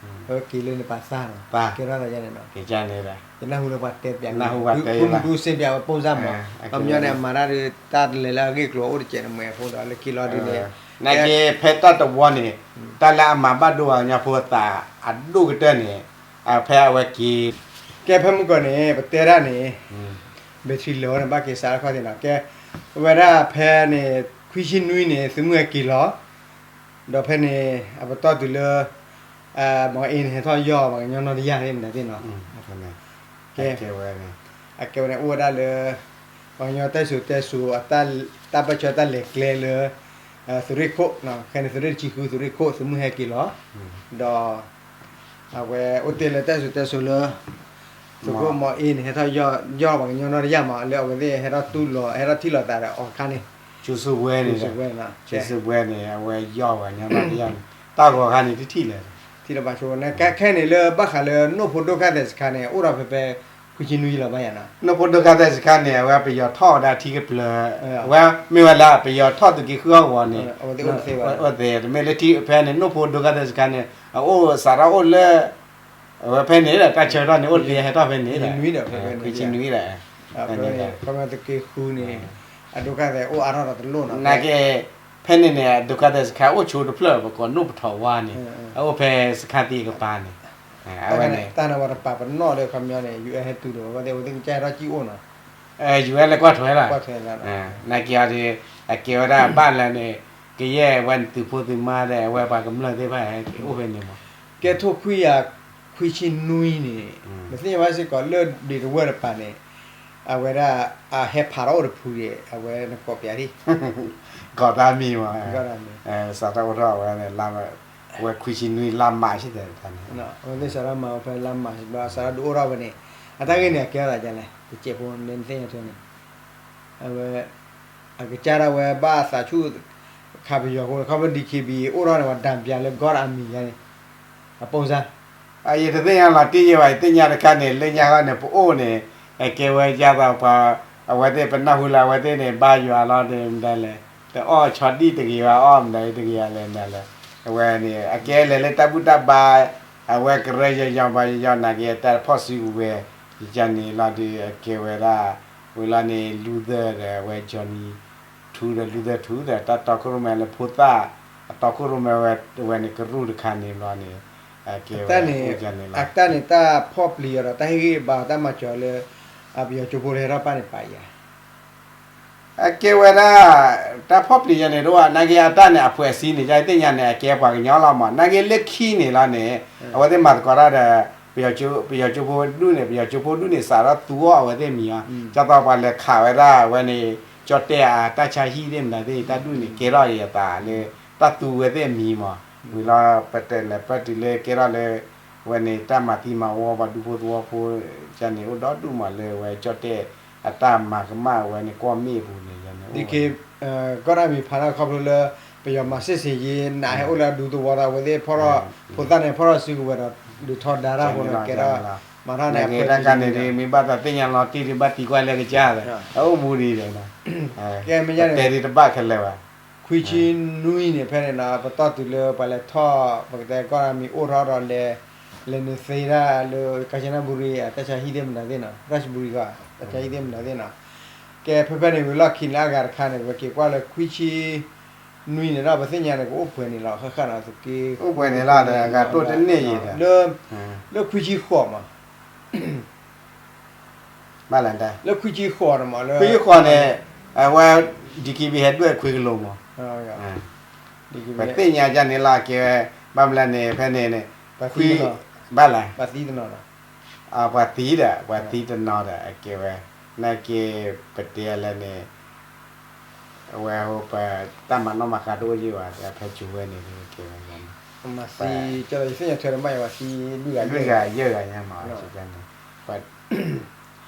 အဝဲက့ၤလၢနပာ်သးနီၤ ကဲထီၣ်သးယါန့ၣ်နီၤ, ယနၢ်ဟူလၢပှၤတဲပျး နၢ်ဟူပှၤတဲ ဖုမူတူစ့ၣ်ပျးဝဲ ပုံစံမး ခီပညီန့ၣ် အမၤတၢ်ဒီး တၢ်တလဲၤလၢအဂ့ၢ်ကျိၤအိၣ်တစဲးန့ၣ်မ့ၢ်အဃိဒီး လၢခံလီၤဒ်န့ၣ် နာ်က့ဖဲတၢ်တဝီန့ၣ် တၢ်လၢအမၤဘၣ်ဒိပှၤကညီဖိအသးအဒိၣ်ကတၢၢ်န့ၣ် ဖဲအဝဲက့ၤ ကဲဖဲမုၢ်ကီၢ်န့ၣ် ပတဲတၢ်န့ၣ် ဘဲထရံလၢာ်ဝဲန့ၣ် ဘၣ်က့ၤစးတခီၣ်သ့ၣ်နီၤ ကဲ ဝဲဒၣ်ဖဲန့ၣ် ခွံဆံနွံန့ၣ် သုးမုၢ်ဟဲက့ၤလီၤ ဒီးဖဲန့ၣ် အပတီၢ်တုၤလၢ မီၤအ့န့ၣ် ဟဲထီၣ်ယီၢ်ပှၤကညီနီၢ်တယၢ်သ့ၣ်မတၤသ့ၣ်နီၤ, ကဲ အကဲဝဲန့ၣ် အိၣ်ဝဲဒၣ်လၢ ပှၤကညီတၢ်စံၣ်စိၤတဲစိၤ တၢ်ပၢၢ်ဆၢတၢ်လဲၤကျဲလၢ သုးရ့ၣ်ခိၣ် ခဲန့ၣ် သုးရ့ၣ်တဆံဃု သုးရ့ၣ်ခိၣ် သုးမုၢ်ဟဲက့ၤလီၤ ဒီး အဝဲအိၣ်တ့ၢ်လၢတၢ်စံၣ်စိၤတဲစိၤလၢ သုးခိၣ်မီၤအ့န့ၣ် ဟဲထီၣ်ယီၢ်ပှၤကညီနီၢ်တယၢ်မး လၢအဝဲသ့ၣ်ဟဲထီၣ်တူၢ်လိာ် ဟဲထီၣ်ထံၣ်လိာ်သးဒီးအီၤတခါန့ၣ် ကၠိၤစိဝဲန့ၣ် ကၠိၤစိဝဲန့ၣ် အဝဲယီၢ်ပှၤကညီနီၢ်တယၢ်န့ၣ် တၢ်ဂီၤခါန့ၣ်တထံၣ်လၢၤ ထံၣ်လၢၤဘၣ်ဆိ ခဲန့ၣ်လၢဘၣ်ဃးလၢ နိၣ်ဖိဒိၣ်ကၢ်သဲးစခါန့ၣ် အိၣ်ဒီးဖဲဖဲ ခွံဆံနွံလီၤဘၣ်ယၤနီၤ နိၣ်ဖိဒိၣ်ကၢ်သဲးစခါန့ၣ် အဝဲပယီၤထီၣ်ဝဲဒၣ်ထံကပျၢၤ အဝဲမ့ၢ်ဝဲလၢပယီၤထီၣ်သုးက့ဃုဟီၣ်ကဝီၤန့ၣ် အိၣ်သ့ၣ် တမ့ၢ်လၢထံဖဲန့ၣ် နိၣ်ဖိဒိၣ်ကၢ်သဲးစခါန့ၣ် အအိၣ်စးထီၣ်အိၣ်လၢ အဝဲဖဲန့ၣ်ဒီး တၢ်ဆၢထီၣ်န့ၣ် အိၣ်တ့ၢ်ဟဲထီၣ်ဖဲန့ၣ်ဒီး ခွံဆံနွံဒီး ဖဲန့ၣ်ဒီး ခီပညီသုးက့ဃုန့ၣ် အဒိၣ်ကၢ်သဲးအိၣ်အါထီၣ်ဒီးတလိၣ်နီၤ နာ်က့ ဖဲန့ၣ်န့ၣ် အဒိၣ်ကၢ်သဲးစခါအိၣ်ဆိတဖျၢၣ် ပကိးနိၣ်ပထီၣ်ဝါန့ၣ် အအိၣ်ဖဲစခါသံအကပၤန့ၣ် အဝဲန့ၣ် တၢ်န့ၣ်ဝဲတပာ်ပနီၣ်လၢခီပညီန့ၣ် ယူၤအဲၣ်ဟဲတုၤဒီး အဝဲသ့ၣ်အဝဲသ့ၣ်ကစၢ်ဟဲထီၣ်ကံၣ်အိၣ်နီၤ ယူၤအဲၣ်လၢကွၢ်ထွဲလီၤ နာ်က့အီၤဒီး အကဲဝဲဒၣ်ဘၣ်လၢန့ၣ် ကယဲၢ်ဝဲန့ၣ်သုးဖိသုးမါဒီး အဝဲပှၤကမျၢၢ်သ့ၣ်တဖၣ်အိၣ်ဖဲန့ၣ်မး ကဲထိၣ်ခွံကယၤခွံဆံနွံန့ၣ် ပသ့ၣ်ညါဘၣ်စ့ၢ်ကီးလၢဒ့ၣ်တဝၢၢ်တပၤန့ၣ် အဝဲဒၣ် အဟဲဖးထီၣ်အိၣ်တဖုဒီး အဝဲနကိးပျးဒံး ကိးတၢ်မံၤမး စးထီၣ်အိၣ်ထီၣ်အဝဲန့ၣ် ဝဲခွံဆံနွံလါမးၡးတၢ်န့ၣ် အဝဲသ့ၣ်စးထီၣ်မၤဝဲဖဲလါမးၡးဘျီ စးထီၣ်ဒုးအိၣ်ထီၣ်ဝဲန့ၣ် အတၢ်ဂ့ၢ်န့ၣ် အကဲထီၣ်သးဒ်လဲၣ် တစဲးဖိန့ၣ် နသ့ၣ်ညါထွဲန့ၣ် အဝဲ အကစၢ်ဒၣ်ဝဲဘၣ်အသးဆူၣ် ခးပယီၤအဃိန့ၣ် ခီဖျိ ဒီး ခ့ဘံ အိၣ်ထီၣ်န့ၣ် ပှၤဒၣ်ပျးလၢ ကီၢ်အမံၤယါန့ၣ် အပိၢ်စၢ် ယတသ့ၣ်ညါလီၤတံၢ်ယဲဘၣ် ယသ့ၣ်ညါတခါန့ၣ် လၢညါခီန့ၣ် ပအိၣ်န့ၣ် အကဲဝဲယါသးပှၤ အဝဲသ့ၣ်ပနၢ်ဟူလၢအဝဲသ့ၣ်န့ၣ် ဘါယွၤလီၤန့ၣ် မတၤလဲၣ် တအီၣ်ဆီဒံၣ်တဂ့ၤဘၣ် အီၣ်မတၤတဂ့ၤလဲၣ်မတၤလဲၣ် အဝဲန့ၣ် အကဲလဲၤလၢတၢ်ဘူၣ်တၢ်ဘါ အဝဲကရၢယီၤယီၤဘါယီၤယီၤ နာ်က့တၢ်ဖီၣ်စုကဝဲၤ ယကန့ၣ်လီၤဒီး အကဲဝဲဒၣ် ဝံၤလီၤန့ၣ် Luther ဒီး အဝဲ Johnny ထူဒီး Luther ထူဒီး တၢ်တီခိၣ်ရိၣ်မဲလၢဖိသၣ် အတီခိၣ်ရိၣ်မဲဝဲ ဝဲန့ၣ်ကရူၢ်တခါန့ၣ်ဘျီန့ၣ် အကဲဝဲ တၢ်န့ၣ် အတၢ်န့ၣ်တၢ်ဖီၣ်ပျံၤအီၤဒီး တၢ်ဟ့ၣ်ဂံၢ်ဘါအီၤ တၢ်မၤစၢၤအီၤလၢ ပယီၤကၠိဖိလၢဟဲထီၣ်ပၢ်န့ၣ်ပာ်ယၤ အကဲဝဲဒၣ် တၢ်ဖီၣ်ပျံၤယဲန့ၣ်တအိၣ် နာ်က့အတၢ်န့ၣ် အဖှဲးစံန့ၣ် ယသ့ၣ်ညါန့ၣ် အကဲပှၤကညီလီၤမး နာ်က့လၢခံန့ၣ်လီၤန့ၣ် အဝဲသ့ၣ်မၤသကိးတၢ်ဒီး ပယီၤကၠိဖိဒူၣ်န့ၣ် ပယီၤကၠိဖိဒူၣ်န့ၣ် စးထီၣ်သူအီၣ်အဝဲသ့ၣ်မံၤအီၤ ကၠီသီပှၤလဲၤခးဝဲဒၣ်ဝဲန့ၣ် ကၠီၣ်တဲၣ်အတၢ်ဆါဟံၣ်သ့ၣ်မတၤသ့ၣ် တၢ်ဒူၣ်န့ၣ် ကဲထီၣ်အံၤအသးလၢ တၢ်သူဝဲသ့ၣ်အမံၤမး ဝံၤလီၤ ပတဲလဲၤပၢၢ်တုၤလၢကဲထီၣ်လၢ ဝဲန့ၣ် တၢ်မၤသံမၤဝီပှၤဒူဖိသဝီဖိ ကန့ၣ်အိၣ်ဒီဒူၣ်မးလၢဝဲကၠီၣ်တဲၣ် အတၢ်မၤကမၣ်ဝဲန့ၣ် ကွီၢ်မ့ၣ်အပူၤန့ၣ် ယန့ၣ်အိၣ်ဝဲ ကီၢ်ဒၣ်မံၤဖးဒၣ်ခီဖျိလၢ ပယီၤမၤစ့ၣ်စ့ၣ်ယ့ နးဟဲအိၣ်လၢအဒူသဝီဒီး အဝဲသ့ၣ်ဖီၣ်ထီၣ် ဖိသၣ်န့ၣ် ဖီၣ်ထီၣ်စုကဝဲၤဒီး ဒုးထီဒါတၢ်အဃိန့ၣ် ကဲထီၣ် မၤထီၣ်န့ၣ် အကဲတၢ်န့ၣ်ဒ် မ့ၢ်ဘၣ်သးသ့ၣ်ညါလီၤတံၢ်ဒံး ဘၣ်သံကွၢ်လၢကစၢ်ဒီး အအိၣ်မူဒံးဒီး တဲဒံးတဘၣ်ခဲလၢာ်ဘၣ်. ခွံဆံနွံန့ၣ် ဖဲန့ၣ်နီၤ ပတီၢ်တုၤလၢပှၤလဲၤထီၣ် ပကတဲကီၢ်မံၤအိၣ်ထီၣ်ဒီးလဲၤ လဲၤနုာ်သ့ဒၣ်လၢ ကၣ်စနဘူရံ အတၢ်ဆါဟံၣ်သ့ၣ်မတၤသ့ၣ်နီၤ ရၣ်ၡဘူရံကီး တၢ်ဆါဟံၣ်သ့ၣ်မတၤသ့ၣ်နီၤ. ကဲဖဲဖဲန့ၣ်ဝံၤလီၢ်ခံန့ၣ် အဂၤတခါန့ၣ် ပက့ၤကွၢ်လၢခွံဆံ နွံန့ၣ်ဒီး ပသ့ၣ်ညါန့ၣ် ကအိၣ်ပှဲၤန့ၣ်လီၤ ဃၣ်ဃၣ်နီၤ သုးက့ အိၣ်ပှဲၤန့ၣ်လီၤဒီး အဂၤတိၢ်တန့ၢ်ယံၤဒီး လၢ လၢခွံဆံဃိးမး ဘၣ်လဲၣ် လၢခွံဆံဃိးန့ၣ်မး လၢ ခွံဆံဃိးန့ၣ် အဝဲ ဒံကံဘံဟဲဒွဲၣ်ခွံကလိမး ပသ့ၣ်ညါဒ်န့ၣ်လီၤ ကဲဝဲ ဘၣ်မလဲၣ်န့ၣ် ဖဲန့ၣ်န့ၣ် ခွံ ဘၣ်လဲၣ် ပှၤသံတနီၤဒီး ပှၤသံတနီၤဒီး အကဲဝဲ နာ်က့ ပတဲလဲၣ်န့ၣ် အဝဲ ပတၢ်မၤနီၣ်မၤဃါတအိၣ်ယံၤဘၣ် ဖဲကၠိဝဲန့ၣ် ကဲဝဲ လွံၢ်ဂၤယဲၢ်ဂၤညါမး န့ၣ်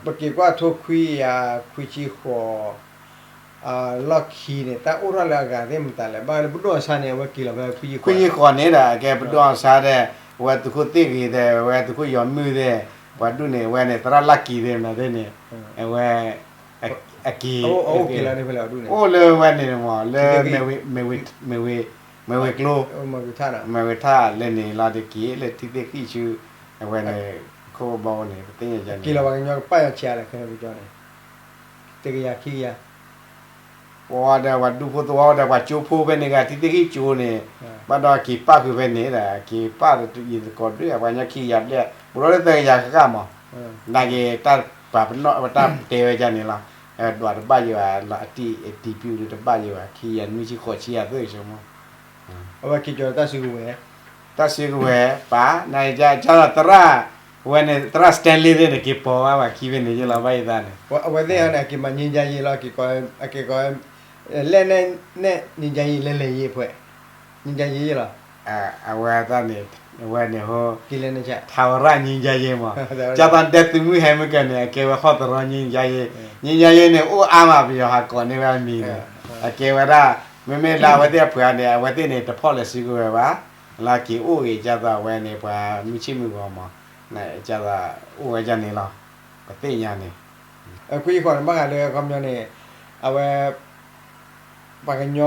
ဒီးပက့ၤကွၢ်ထိခွံကယၤခွံဆံဃိး လီၢ်ခံန့ၣ် တၢ်အိၣ်ထီၣ်လၢအဂၤသ့ၣ်မတၤလဲၣ် ဘၣ်လၢပဒိၣ်အီၤဆါန့ၣ် အဝဲက့ၤလီၤဖဲခွံဆံဃိး ခွံဆံဃိးန့ၣ်ဒီး အကဲပဒိၣ်အီၤဆါဒီး အဝဲသုးခိၣ်သ့ၣ်ဂ့ၤဒီး အဝဲသုးခိၣ်ယီၤမုၢ်သ့ၣ် ပှၤဒူၣ်န့ၣ် အဝဲန့ၣ် သရၣ်လၢ်ကံၤသ့ၣ်မတၤသ့ၣ်န့ၣ် အဝဲ အက့ၤ အိၣ်လၢဝဲန့ၣ်မး လၢ မဲၢ်ဝ့ၤကျိ မဲၢ်ဝ့ၤထၣ်လၢန့ၣ်လီၤ တက့ၤလၢထံသ့ၣ်ဃံၣ်ဆူ အဝဲန့ၣ် ခိၣ်ဘီန့ၣ် ပသ့ၣ်ညါန့ၣ် က့ၤလီၤပှၤကညီကပၣ်ယီၤဆံးလဲၣ် ခဲန့ၣ် ပကညီန့ၣ် တကယၤခံကယၤ ပဝဲဒီး ပှၤဒူဖိသဝီဒီး ပှၤကၠိဖိဖဲန့ၣ်ဂ့ၤ ထံသ့ၣ်ဃံၣ်ကၠိန့ၣ် ဘၣ်ဒီးက့ၤပၣ်ဃုာ်ဖဲန့ၣ်ဒီး က့ၤပၣ်ယံၤသကိးဒုး ပှၤကညီခံကယၤဘျဲၣ် ဘူးထီၣ်လၢသၢကယၤဃၣ်ဃၣ်မး နာ်က့ တၢ်ပာ်ပနီၣ် တၢ်တဲဝဲဒ်န့ၣ်လီၤ ဒွးတဘၣ်ယံၤဘၣ် အတံၢ်အတံၢ်ပျုၢ်ဒုးတဘၣ်ယံၤဘၣ် ခံကယၤနွံဆံဃိးဆံယၤသၢဆံမး အဝဲက့ၤကၠီၤတၢ်စုကဝဲၤ တၢ်စုကဝဲၤပၣ် နာ်က့ ကၠီၤသရၣ် ဝဲန့ၣ် သရၣ် Stanley သ့ၣ်န့ၣ် က့ၤပိာ်ဝဲပှၤခံဖဲန့ၣ်ယ့ၣ်လီၤ ဘၣ်ယသးန့ၣ် အဝဲသ့ၣ်အန့ၣ် အက့ၤမၤငြိမ်းချမ်းရေးလီၤ အက့ၤကီး အက့ၤကီး လက်နက်နဲ့ ငြိမ်းချမ်းရေး လက်နက်ရေးအဖွဲ့ ငြိမ်းချမ်းရေးလီၤ အဝဲသ့ၣ်န့ၣ် အဝဲန့ၣ်ဟိ ထာဝရငြိမ်းချမ်းရေးမး ကၠီၤသီဒဲသုးမုၢ်ဟဲမ့ၢ်ကၢန့ၣ် အကဲဝဲဟီၣ်သရီ ငြိမ်းချမ်းရေး ငြိမ်းချမ်းရေးန့ၣ် အိၣ်အါမး ပယီၤဟးကိးန့ၢ်ဝဲအမံၤန့ၣ် အကဲဝဲဒၣ် မ့မ့ၢ်လၢအဝဲသ့ၣ်အပှၤန့ၣ် အဝဲသ့ၣ်န့ၣ် တဖီၣ်လၢစုကဝဲၤဘၣ် လၢက့ၤအိၣ်ဂ့ၤ ကၠီၤသီဝဲန့ၣ် ပှၤမုၢ်ဆ့ၣ်မုၢ်ဂီၤမး ကၠီၤသီအိၣ်ဝဲဒ်န့ၣ်လီၤ ပသ့ၣ်ညါန့ၣ် ခွံဃိးန့ၣ် ဘၣ်ဃးလၢအခီပညီန့ၣ် အဝဲ ပှၤကညီ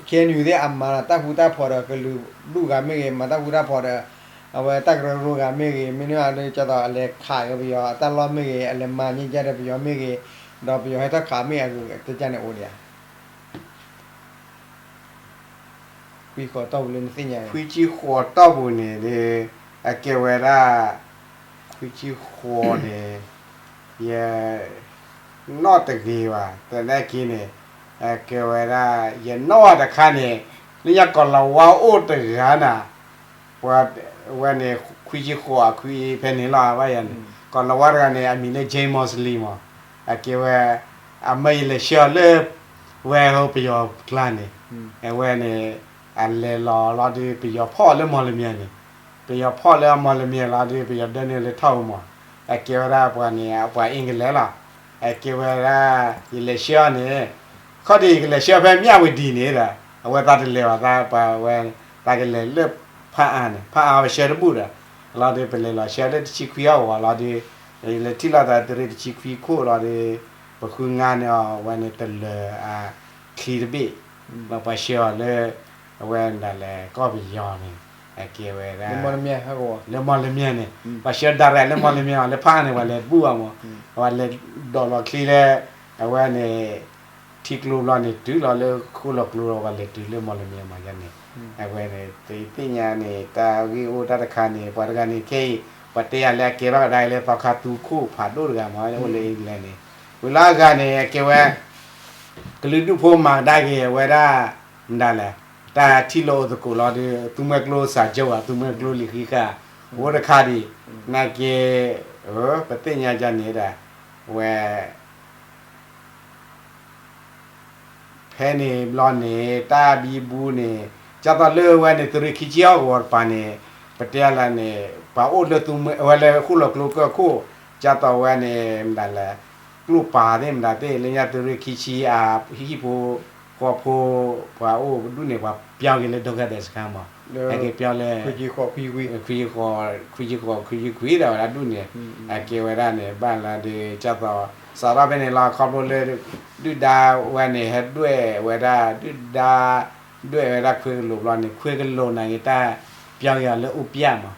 KNU သ့ၣ်အမၤတၢ်ဃူတၢ်ဖိးဒီး ကလုာ်ဒူၣ်ဂၤမ့ၢ်ဂ့ၤ မၤတၢ်ဃူတၢ်ဖိးဒီး အဝဲတၢ်ကရၢကရိဂၤမ့ၢ်ဂ့ၤ မ့ၢ်န့ၢ်အီၤလၢကၠီၤသီ အလဲၤခးက့ၤပယီၤအတၢ်လီၢ်မ့ၢ်ဂ့ၤ အလဲၤမၤန့ၢ်ကဒီးပယီၤမ့ၢ်ဂ့ၤ ဒီးပယီၤဟဲထီၣ်ခးမ့ၢ်အဂ့ၤ တၢ်န့ၣ်အိၣ်ဒံးဧါ ခွံဃိးတီၢ်ပူၤလၢနသ့ၣ်ညါ ခွံဆံဃိးတီၢ်ပူၤန့ၣ်ဒီး အကဲဝဲဒၣ် ခွံဆံဃိးန့ၣ် ယ နီၣ်တဂ့ၤဘၣ် သနာ်က့န့ၣ် အကဲဝဲဒၣ် ယနီၣ်တခါန့ၣ် လၢညါကီၢ်လီၤဝါအိၣ်တဂၤနၤ ပှၤဝဲန့ၣ် ခွံဆံဃိးအခွံဖဲန့ၣ်လီၤ ဘၣ်ယၤန့ၣ် ကီၢ်လီၤဝါတဂၤန့ၣ် အမံၤလၢ Jay Mosley မး အကဲဝဲ အမၢယလဲၤဆှၢအီၤလၢ ဝဲဟိပယီၤကျါန့ၣ် အဝဲန့ၣ် အလဲၤလီၤလီၤဒီး ပယီၤဖီၣ်အီၤလၢမီၢ်လမၠဲၣ်န့ၣ် ပယီၤဖီၣ်လၢအမီၢ်လမၠဲၣ်လီၤဒီး ပယီၤဒၢန့ၢ်လၢထီၣ်ပူၤမး အကဲဝဲဒၣ်ပှၤန့ၣ် ပှၤအ့ကလဲၤလီၤ အကဲဝဲဒၣ် ယလဲၤဆှၢအီၤန့ၣ် ခီဒီး ယကလဲၤဆှၢဖဲမၠၣ်ဝတံၤန့ၣ်ဒီး အဝဲသးတလဲၤဘၣ်သး ပှၤဝဲ သးကလဲၤလၢဖးအါန့ၣ် ဖးအါဝဲဆှၢတဘူၣ်ဒီး လီၤဒီး ပလဲၤလီၤဆှၢလၢတဆံခွံအီၤဝဲလီၤဒီး ယလဲၤထံၣ်လိာ်သးတရံးတဆံခွံခိၣ်လီၤဒီး ပဃုငါန့ၢ်အီၤ အဝဲန့ၣ်တလၢၤအချံတဘ့ၣ် ပှၤဆှၢအီၤလၢ အဝဲဒၣ်လဲာ်ကီၢ်ပယီၤန့ၣ် အကဲဝဲဒၣ် လၢမီၢ်လမၠဲၣ်န့ၣ် ပှၤဆှၢဒၣ်ရဲၣ်လၢမီၢ်လမၠဲၣ် လၢဖးအါန့ၣ် ပှၤလဲၤတဘူၣ်ဘၣ်မး ပှၤလဲၤဒိးလီၤချံလၢ အဝဲန့ၣ် ထံကျိဘျီန့ၣ် တုၤလီၤလၢဃိၣ်လီၤကျိလီၤ ပှၤလဲၤတုၤလၢမီၢ်လမၠဲၣ်မးယၤန့ၣ် အဝဲန့ၣ် တသ့ၣ်ညါန့ၣ် တၢ်ဂ့ၢ်အိၣ်တၢ်တခါန့ၣ် ပှၤတဂၤန့ၣ် ခဲအံၤ ပှၤတဲယၤလၢအကဲထီၣ်ကဒါအံၤလၢသီခါသူခိၣ်ဖးဒိၣ်တဂၤမး အိၣ်လၢအ့ကလဲၣ်န့ၣ် ဝံၤလီၤအဂၤန့ၣ် အကဲဝဲ ကလုာ်ဒူၣ်ဖိမၤကဒါက့ၤအဝဲဒၣ် မတၤလဲၣ် တၢ်ထံၣ်လိာ်အိၣ်သကိးလီၤဒီး သူမှဲကျိစၢ်ကၠိဝဲ သူမှဲကျိလံာ်ဃံးဃာ် အိၣ်တခါဒံး နာ်က့ ပသ့ၣ်ညါကန့ၣ်ဒၣ် ဝဲ ဖဲန့ၣ်ဘျီန့ၣ် တၢ်ဘံဘူန့ၣ် ကၢ်သိးလၢဝဲန့ၣ် သုးရ့ၣ်ခံဆံအီၣ်ဂီၤတပၤန့ၣ် ပတဲလၢန့ၣ် ပှၤအိၣ်လၢသူမှဲ အဝဲလၢဃိၣ်လီၤကျိကၢၢ်ခိၣ် ကၢ်သိးဝဲန့ၣ် မတၤလဲၣ် ကျိၣ်ပၤသ့ၣ်မတၤသ့ၣ် လၢညါသုးရ့ၣ်ခံဆံအဟံၣ်ဖိဃီဖိ ပှၤအိၣ်ဒူၣ်န့ၣ် ပှၤပျီက့ၤလၢ ဒုက္ခသည်စခန်း မး ဟဲက့ၤပၠီလၢ ခွံဆံဃိး ခွံဆံခွံဒီးဝဲဒၣ်ဒူၣ်န့ၣ် အကဲဝဲဒၣ်န့ၣ် ဘၣ်လၢဒုးကၢ်သိး စးထီၣ်ဖဲန့ၣ်လီၤ ခီဖျိလၢ ဒုၣ်ဒါဝဲန့ၣ် ဟဲဒွဲၣ်ဝဲဒၣ် ဒုၣ်ဒါ ဒွဲၣ်ဝဲဒၣ်ခွ့ကလိာ်ဘျီန့ၣ် ခွ့ကလိာ်နာ်က့ၤတၢ်ပၠီက့ၤအီၤလၢအိၣ်ပၠၣ်မး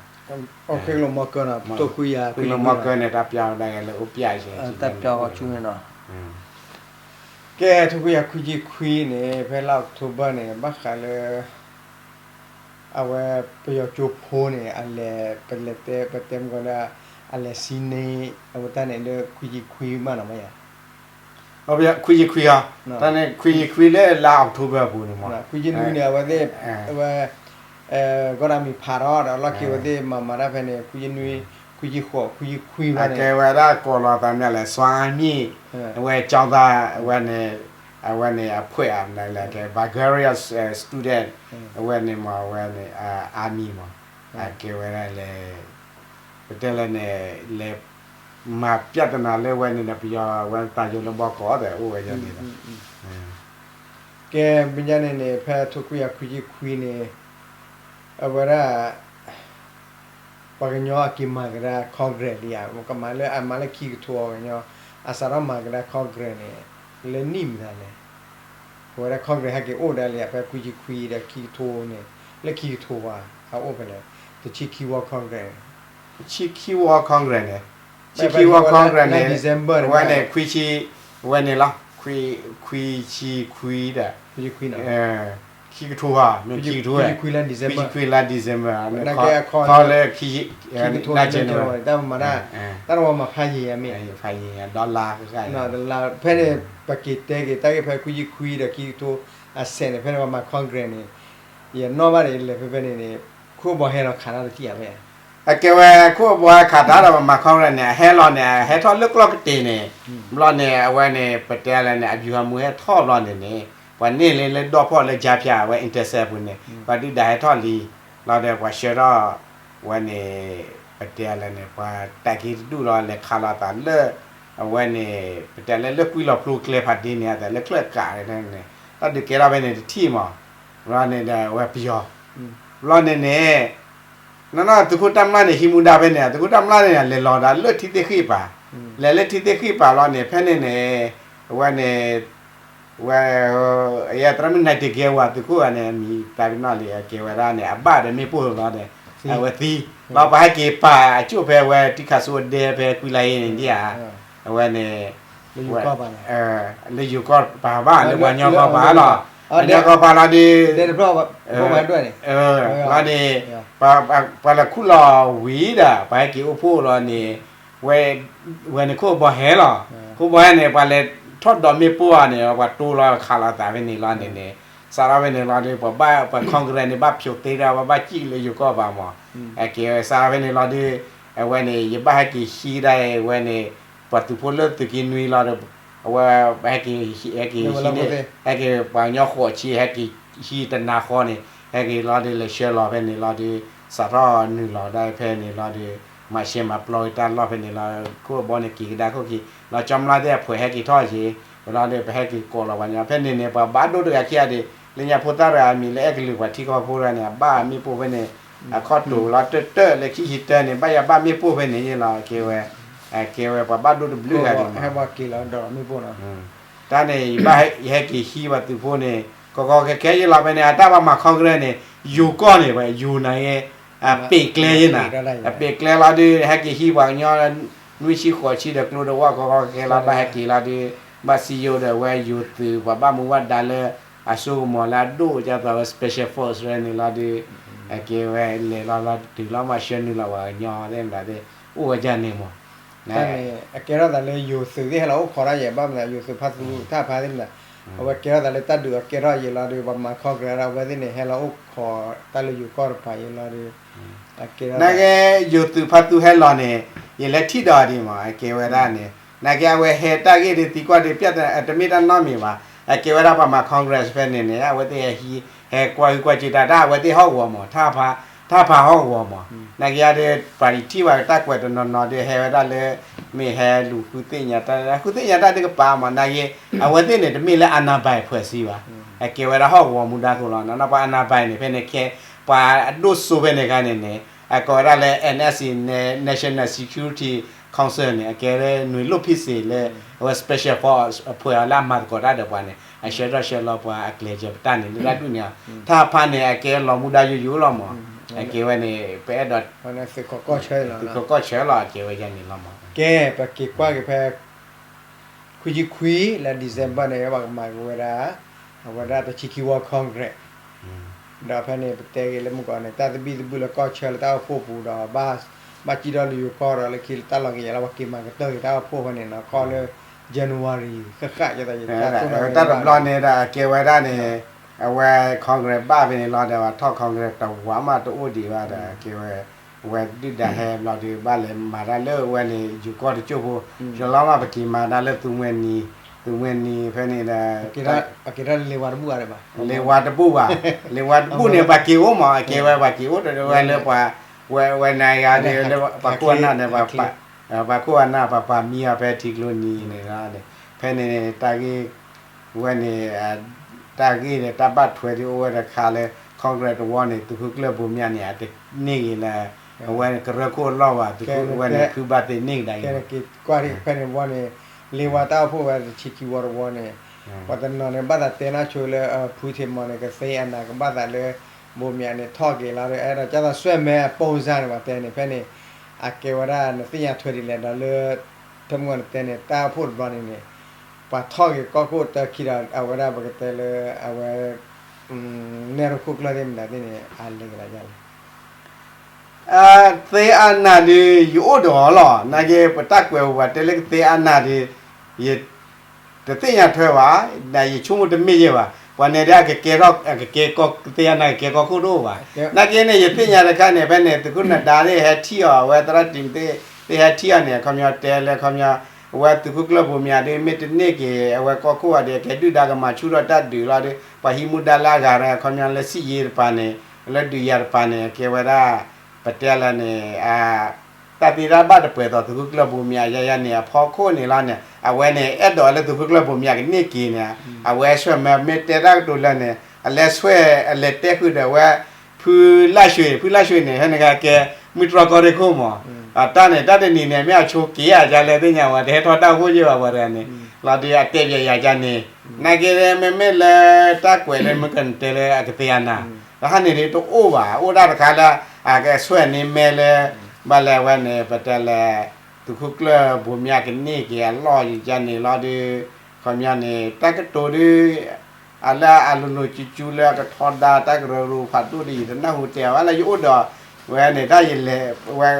ခွ့ကလိာ်မီကၢနီၤ ခွံဆံခွံမီကၢန့ၣ် တၢ်ပၠီဝဲဒၣ်က့ၤလၢအိၣ်ပၠၣ်ဆဲး တၢ်ပၠီဂီၤဆူန့ၣ်နီၤ ကဲ ထိခွံဆံခွံန့ၣ် ဖဲလါအီးကထိဘၢၣ်န့ၣ် ဘၣ်ဃးလၢ အဝဲ ပယီၤကၠိဖိန့ၣ် အလဲၤ ပလဲၤတဲ ပတဲမ့ၢ်ကီးလၢ အလဲၤစံန့ၢ် အဝဲတၢ်န့ၣ်လၢခွံဆံခွံမးနီၤမ့ၢ်ယါ ခွံဆံခွံအီၤ တၢ်န့ၣ်ခွံဆံခွံလၢလါအီးကထိဘၢၣ်အပူၤန့ၣ်မး ခွံဆံနွံန့ၣ် အဝဲသ့ၣ် အဝဲ ကီၢ်ဒၣ်မံၤဖးထီၣ်ဒီး လီၢ်ခံအဝဲသ့ၣ်မၤမၤတၢ်ဖဲန့ၣ် ခွံဆံနွံ ခွံဆံဃိး ခွံဆံခွံဘၣ်န့ၣ် အကဲဝဲဒၣ်ကိးလီၤသးမ့ၢ်လဲၣ် စွမ်းအမြင့် အဝဲကျောင်းသား အဝဲန့ၣ် အဝဲန့ၣ်အဖှဲးအမနုၤလဲၣ် ကဲ Bulgarian student အဝဲန့ၣ်မး အဝဲန့ၣ် army မး အကဲဝဲဒၣ်လဲၤ ပတဲလဲၣ်န့ၣ် လဲၤ မၤပြဿနာလၢဝဲန့ၣ်ဒီး ပယီၤဝဲတၢ်ယိလၢဘီကီးဒီး အိၣ်ဝဲယၤန့ၣ်ဒီး ကဲ မ့ၢ်ညါန့ၣ်န့ၣ် ဖဲထိခွံဆံခွံဆံခွံန့ၣ် အဝဲဒၣ် ပှၤကညီအက့ၤမၤကဒါ Congress လံဧါ ကမၤလၢအမၤလၢခံကထိအီၤကညီ အစးထီၣ်မၤကဒါ Congress န့ၣ် လၢနံၣ်မတၤလဲၣ် အဝဲဒၣ် Congress ဟဲက့ၤအိၣ်ဒၣ်လံဧါ ဖဲခွံဆံခွံဒီးခံကထိန့ၣ် လၢခံကထိဘၣ် အအိၣ်ဖဲလဲၣ် တဆံခံဝီ Congress တဆံခံဝီ Congress န့ၣ် တဆံခံဝီ Congress န့ၣ် December ဝဲန့ၣ် ခွံဆံ ဝဲန့ၣ်လီၤ ခွံဆံခွံဒီး ခံကထိဧါ မ့ၢ်ခံကထိ ခွံဆံခွံလါ December ခီလၢ ခံကထိ တၢ်မၤတၢ် တၢ်တဝီမၤဖးယံၤဧါမ့ၢ် ဖးယံၤ dollar ဖဲန့ၣ် ပက့ၤတဲက့ၤ တၢ်ဂ့ၢ်ဖဲခွံဆံခွံဒီးခံကထိ အစဲးန့ၣ် ဖဲန့ၣ်ပှၤမၤ Congress န့ၣ် ယနီၣ်ဘၣ်န့ၣ် လဲၤဖဲဖဲန့ၣ်န့ၣ် ခိၣ်ဘီဟဲလီၤခးတၢ်တထံၣ်ဧါဖဲ အကဲဝဲခိၣ်ဘီဟဲခးတၢ်ဒီးပှၤမၤ Congress န့ၣ် အဟဲလီၤန့ၣ် အဟဲထီၣ်လၢကျီၢ်ကတ့ၢ်န့ၣ် ဘျီန့ၣ် အဝဲန့ၣ် ပတဲလဲၣ်န့ၣ် အဗျူဟာမှူး ဟဲထီၣ်ဘျီန့ၣ်န့ၣ် ပှၤန့ၢ်လၢလၢဒီဖီၣ်လၢ ကြားဖြတ် အဝဲ intercept ပူၤန့ၣ် ပှၤဒုၣ်ဒါဟဲထီၣ်လံ လီၤဒီးပှၤဆှၢထီၣ် ဝဲန့ၣ် ပတဲလဲၣ်န့ၣ် ပှၤတၢ်က့ၤတဒူၣ်လီၤ လဲၤခးလီၤသးလၢ အဝဲန့ၣ် ပတဲလၢလၢကွံလီၤဖျိကျဲဖးဒ့န့ၣ် အသးလၢချၢၣ်ကးန့ၣ် တၢ်ဒုးကဲထီၣ်ဖဲန့ၣ်တထံၣ်မး ဘျီန့ၣ်ဒီးအဝဲပယီၤ ဘျီန့ၣ်န့ၣ် နီၢ်နီၢ်သုးခိၣ်တၢ်မျၢ်န့ၣ် ဟံးမူဒါဖဲန့ၣ် သုးခိၣ်တၢ်မျၢ်န့ၣ် လဲၤလီၤဒီးလၢထံသ့ၣ်ဃ့ၢ်ပၤ လဲၤလၢထံသ့ၣ်ဃ့ၢ်ပၤလီၤန့ၣ် ဖဲန့ၣ်န့ၣ် အဝဲန့ၣ် ဝဲ အသရၣ်မုၣ် Nightingale ဝဲသုးခိၣ်ဂၤန့ၣ် အမံၤတၢ်ပနီၣ်လံ အကဲဝဲဒၣ်န့ၣ် အဘၣ်ဒီးမ့ၣ်ပိၢ်လီၤဒီး အဝဲသံ ဘျီပှၤဟဲက့ၤပာ်အကၠိၣ်ဖဲဝဲတံခးစိဒဲဖဲကွံလါအ့န့ၣ်ဒ်ဧါ အဝဲန့ၣ် လၢယိၤကီၢ်ပၤဘၣ် လၢပှၤကညီကီၢ်ပၤလီၤ ပှၤကညီကီၢ်ပၤလီၤဒီး လီၤန့ၣ် ပှၤလဲၤခူၣ်လီၤဝံၤဒီး ပှၤဟဲက့ၤအိၣ်ဖှိၣ်လီၤန့ၣ် ဝဲ ဝဲန့ၣ်ခိၣ်ဘီဟဲလီၤ ခိၣ်ဘီဟဲန့ၣ် ပှၤလဲၤထီၣ်ဒိးမ့ၣ်ပိၢ်အီၤန့ၣ် ပှၤတိလီၤခးလီၤသးဖဲန့ၣ်လီၤန့ၣ်န့ၣ် စးထီၣ်ဖဲန့ၣ်လီၤဒီး ပှၤဘၣ်ပှၤ Congress န့ၣ် ဘၣ်ဖျိးသ့ဒီး ပှၤဘၣ်စံၣ်လၢယိၤကီၢ်ပၤမး အကဲဝဲစးထီၣ်ဖဲန့ၣ်လီၤဒီး အဝဲန့ၣ် ယဘၣ်ဟဲက့ၤဟံးဒၣ်ဝဲန့ၣ် ပှၤသုးဖိလၢသုးက့နွံလီၤဒီး အဝဲ ဟဲက့ၤ ဟဲက့ၤဟံးန့ၣ် ဟဲက့ၤပှၤကညီဃိးဆံ ဟဲက့ၤဟံးတနၤဃီန့ၣ် ဟဲက့ၤလီၤဒီး လဲၤဆှၢလီၤဖဲန့ၣ်လီၤဒီး စးထီၣ်နုာ်လီၤဒၣ်ဖဲန့ၣ်လီၤဒီး မၤရှဲမၤပျီက့ၤတၢ်လီၢ်ဖဲန့ၣ်လီၤ ခိၣ်ဘီန့ၣ်က့ၤကဒါခိၣ်ခံ လီၤကၠီမျါသ့ၣ်အဖှဲးဟဲက့ၤထီၣ်က့ၤ ဝဲလီၤဒီး ပဟဲက့ၤကိးလီၤပှၤညီ ဖဲန့ၣ်န့ၣ် ပှၤဘၣ်ဒိၣ်တဂၤခံဂၤဒီး လၢညါဖိသၣ်တဂၤအမံၤလၢအဲၣ်ကလုာ်ပှၤထံကီၢ်ဖိတဂၤန့ၣ် အဘၣ်မ့ၣ်ပိၢ်ဖဲန့ၣ် အခီၣ်တိာ်လီၤတၢၢ်တၢၢ်လၢခံဆံတၢန့ၣ် ဘၣ်ယၤဘၣ်မ့ၣ်ပိၢ်ဖဲန့ၣ်ယ့လီၤ ကဲဝဲ ကဲဝဲပှၤဘၣ်ဒိၣ်တဘျုးဂၤဒံးမး တၢ်န့ၣ် ယဘၣ်ယဟဲက့ၤဟံးပှၤသုးဖိန့ၣ် ကီကီခဲခဲယ့လီၤဖဲန့ၣ် အတၢ်ပှၤမၤ Congress န့ၣ် ယိၤကီၢ်န့ၣ် ပယိၤန့ၣ် အပ့ၤကျဲယ့နၤ အပ့ၤကျဲလီၤဒီး ဟဲက့ၤဟံးပှၤကညီ နွံဆံဃိးဆံဒီးကျိဒီးဝၣ်ကီကီခဲခဲလီၤ ဘၣ်ဟဲက့ၤလီၤဒီး ဘၣ်စံယိၤဒီးဝဲယိၤသုး ပှၤဘၣ်မူဘၣ်ဒါလၢ အစိကမီၤလၢအဒိၣ်ကၢ်သိးဝဲ special force ဝဲန့ၣ်လီၤဒီး အကဲဝဲလဲၤလီၤလီၤတုၤလီၤမၤဆှၢနုာ်လီၤပှၤကညီသ့ၣ်မတၤသ့ၣ် အိၣ်ဝဲဒၣ်န့ၣ်မး တၢ်န့ၣ် အကဲထီၣ်သးလၢယိၤသုးသ့ၣ်ဟဲလီၤအိၣ်ခိးထီၣ်ယဲ ဘၣ်မနုၤယိၤသုးဖါသူတၢ်ဖါသ့ၣ်မတၤ အဝဲကဲထီၣ်သးလၢတၢ်ဒုးအကဲထီၣ်ယဲလီၤဒီး ပှၤမၤ Congress ဒီးအဝဲသ့ၣ်န့ၣ် ဟဲလီၤအိၣ်ခိးတၢ်လၢယိၤကီၢ်တပၤယ့လီၤဒီး နာ်က့ ယိၤသုးဖါသူဟဲလီၤန့ၣ် ယလဲၤထံၣ်ဒီးဒံးမး အကဲဝဲဒၣ်န့ၣ် နာ်က့အဝဲဟဲတၢ်ဂ့ၢ်ဒ်သံကွၢ်ဒ် ပြဿနာတမ့ၢ်တၢ်နီတမံၤဘၣ် အကဲဝဲဒၣ်ပှၤမၤ Congress ဖဲန့ၣ်န့ၣ် အဝဲသ့ၣ်ဟဲကွၢ်ဟုၣ်ကွၢ်စူၣ်တၢ် တၢ်အဝဲသ့ၣ်ဟီၣ်ကဝီၤမး တၢ်ဖးဟီၣ်ကဝီၤမး နာ်က့ဒီး ပှၤထံၣ်ဘၣ်တၢ်ကွဲးတနီၤနီၤဒီး ဟဲဝဲဒၣ်လၢ မ့ၢ်ဟဲလူၤဃုသ့ၣ်ညါတၢ် ဃုသ့ၣ်ညါတၢ်ဒ်ကပၤမး နာ်က့ အဝဲသ့ၣ်န့ၣ် တမ့ၢ်လၢ အာဏာပိုင် အဖွဲ့အစည်း ဘၣ် အကဲဝဲဒၣ်ဟီၣ်ကဝီၤမူဒါခိၣ်လီၤ နီၢ်နီၢ်ပှၤ အာဏာပိုင် န့ၣ် ဖဲန့ၣ်ခဲ ပှၤအဒိၣ်စိဖဲန့ၣ်အခါန့ၣ်န့ၣ် အကိးဝဲဒၣ်လၢ NSC န့ၣ် National Security Council န့ၣ် အကဲလၢ နွံလိၣ်ဖံစ့ၣ်လၢ အဝဲ special force အဖှဲးအီၤလၢအမၤသကိးတၢ်ဒီးပှၤန့ၣ် အဆှၢထီၣ်ဆှၢလီၤပှၤအကျဲးစၢးပတၢ်န့ၣ် လၢတၢ်ဒုးန့ၣ်လီၤ. တၢ်ဖါန့ၣ် အကဲလီၤမူဒါယိယိလီၤမး, အကဲဝဲန့ၣ် ပအဲၣ်ဒိး သုးခိးကီၢ်ဆၢလီၤ အကဲဝဲန့ၣ်လီၤမး. ကဲ ပက့ၤကွၢ်က့ၤဖဲ ခွံဆံခွံလါ December န့ၣ် ပကမၤက့ၤဝဲဒၣ် အဝဲဒၣ်တဆံခံဝီ Congress ဒီးဖဲန့ၣ် ပတဲက့ၤလၢမုၢ်ကီးန့ၣ် တၢ်သဘံၣ်သဘုၣ်လၢကီၢ်ဆၢလၢတၢ်အိၣ်ဖှိၣ်ပူၤဒီး ဘၣ် ဘၣ်စံၣ်ထီၣ်လၢယိၤကီၢ်ဒီးလၢခံလၢတၢ်လီၢ်ကယဲၢ်လၢပက့ၤမၤကတၢၢ်က့ၤတၢ်အိၣ်ဖှိၣ်ဖဲန့ၣ်နီၤ ခီလၢ January ဃၣ်ဃၣ် တၢ်တဘျီန့ၣ်ဒီး အကဲဝဲဒၣ်န့ၣ် အဝဲ Congress ဘၣ်ဖဲန့ၣ်လီၤဒီး ပှၤထီၣ် Congress တဝးမးတအိၣ်ဒံးဘၣ်ဒီး အကဲဝဲ အဝဲဒုၣ်ဒါဟဲဘျီဒီး ဘၣ်လဲၤမၤတၢ်လၢအဝဲန့ၣ် ယိၤကီၢ်တစိၢ်ဖိ, တလီၤမးပက့ၤမၤတၢ်လၢသူမှဲနံၤ, သူမှဲနံၤဖဲန့ၣ်ဒီး လ့ဝါတဘူၣ်ဘၣ်, လ့ဝါတဘူၣ်န့ၣ် ပှၤက့ၤအိၣ်မး အကဲဝဲပှၤက့ၤအိၣ်ဒီးဝဲလၢပှၤ ဝဲနၤယၤဒီး ပှၤခိၣ်အနၢ်န့ၣ် ပှၤခိၣ်အနၢ် ပှၤပာ်မံအီၤဖဲထံကျိနံၤန့ၣ်လီၤ. ဖဲန့ၣ်န့ၣ် တၢ်ဂ့ၢ် ဝဲန့ၣ် တၢ်ဂ့ၢ်န့ၣ် တၢ်ဘၣ်ထွဲဒ်အိၣ်ဝဲတခါလၢ Congress တဝီန့ၣ် သုးခိၣ်ကျၢၢ်ဘိမၠးန့ၣ် အတန့ၢ်ဂ့ၤလၢ အဝဲန့ၣ်ကရၢခိၣ်အလီၢ်ဘၣ် သုးခိၣ်ဝဲန့ၣ် ဖုဘၣ်သ့န့ၢ်ကဒါက့ၤ ဖဲန့ၣ်ဝီန့ၣ် လ့ဝါတၢ်အိၣ်ဖှိၣ်ဝဲတဆံခံဝီတဝီန့ၣ် ပှၤတနီၤန့ၣ် ဘၣ်သးတဲနၢ်ဆိလၢ ဖုထံးမီၤန့ၣ် ကသ့အနၤ ကဘၣ်သးလၢ ဘိမၠးန့ၣ် ထီၣ်က့ၤလီၤဒီး အဲၣ်ဒိးကၢ်သးစွဲၣ်မဲအပိၢ်စၢ်န့ၣ် ပှၤတဲန့ၣ် ဖဲန့ၣ် အကဲဝဲဒၣ်နသ့ၣ်ညါထွဲဒ်လဲၣ်ဒီးလၢ ထၢမုၢ်ဂီၤနတဲန့ၣ် တၢ်အိၣ်ဖှိၣ်တဘျီန့ၣ်န့ၣ် ပှၤထီၣ်က့ၤကီၢ်ခိၣ်တၢခံဒီး အဝဲဒၣ်ပကတဲလၢ အဝဲ နဲၣ်ရိခိၣ်ကျၢၢ်သ့ၣ်မတၤသ့ၣ်န့ၣ် အလဲၤကဒါယလဲၣ် သ့အနၤဒုး ယအိၣ်ဒီးအီၤလီၤ. နာ်က့ ပတၢ်ကွဲးပူၤ ပှၤတဲလၢကသ့အနၤဒုး ယတသ့ၣ်ညါထွဲဘၣ်, ဒီးယဆိကမိၣ်တမ့ၢ်ယဲၢ်ဘၣ်. ပှၤန့ၣ်ဒၣ်ကကဲထီၣ် ကကဲကီၢ် ကသ့အနၤကကဲကီၢ်ခိၣ်တအိၣ်ဘၣ်. နာ်က့န့ၣ် ယသ့ၣ်ညါတခါန့ၣ် ဖဲန့ၣ် သုးခိၣ်နဒါသ့ၣ်ဟဲထံၣ်အီၤ အဝဲသရၣ်တံၤသ့ၣ် သ့ၣ်ဟဲထံၣ်အီၤန့ၣ် အခီပညီတဲလၢ အခီပညီ အဝဲသုးခိၣ်ကျၢၢ်ဘိမၠးဒုး မ့ၢ်တန့ၢ်က့ၤ အဝဲကီၢ်ခိၣ်ဘၣ်ဒီး ကဲဒုၣ်ဒါကမၤဆူၣ်ထီၣ်တၢ်ဒုးလီၤဒီး ပှၤဟံးမူဒါလၢအဂၤဒီး အခီပညီလၢစံၣ်ယ့တပၤန့ၣ် လၢဒုးယၤတပၤန့ၣ် ကဲဝဲဒၣ် ပတဲလၢန့ၣ် တၢ်သ့တၢ်ဘၣ်တပှဲၤသိးသုးခိၣ်ကျၢၢ်ဘိမၠးယၤယၤန့ၣ် အဖီခိၣ်န့ၣ်လီၤန့ၣ် အဝဲန့ၣ် အဲၣ်ဒိးလၢသုးခိၣ်ကျၢၢ်ဘိမၠးကန့ၢ်က့ၤန့ၣ် အဝဲဆွဲၣ်မဲာ်မ့ၢ်တဲတၢ်ကတိၤလၢန့ၣ် အလဲၤဆွဲၣ် အလဲၤတဲဃုာ်ဒီးဝဲ ဖုလၢ်ရွှ့ ဖုလၢ်ရွှ့န့ၣ် ဟဲန့ၣ်ကကဲ မုၢ်တြီၢ်ကီၢ်ရ့ၣ်ခိၣ်မး တၢ်န့ၣ် တၢ်တနံၤန့ၣ် မ့ၢ်အဆိက့ၤဧါယၤလဲၣ်သ့ၣ်ညါဝဲ တဟဲထီၣ်တၢ်အိၣ်ဖှိၣ်ယဲၢ်ဘၣ်ပှၤတဂၤန့ၣ် လီၤဒုးအတဲပျဲယၤယၤန့ၣ် နာ်က့ မ့မ့ၢ်လၢတၢ်ကွဲးလၢမ့ၢ်ကနတဲလၢအကသ့အနၤ တဟါန့ၣ်ဒုးတအိၣ်ဘၣ် အိၣ်ဒၣ်တခါလၢ အကဆွဲၣ်န့ၢ်မဲာ်လၢ ဘၣ်လၢအဝဲန့ၣ် ပတဲလၢ သုးခိၣ်ကျၢၢ်ဘိမၠးကန့ၢ်က့ၤအလီၢ်ယၤန့ၣ်လီၤဒုး ခီပညီန့ၣ် တၢ်ကတိၤဒုး အလၢအလိၤလိၤကၠူကၠူလၢအကထီဒါ တၢ်ကရၢကရိဖးဒိၣ်ဒ်ယတနၢ်ဟူတဲအီၤဘၣ်လၢယအိၣ်ဒီး ဝဲန့ၣ် တၢ်ယလဲၤ ဝဲ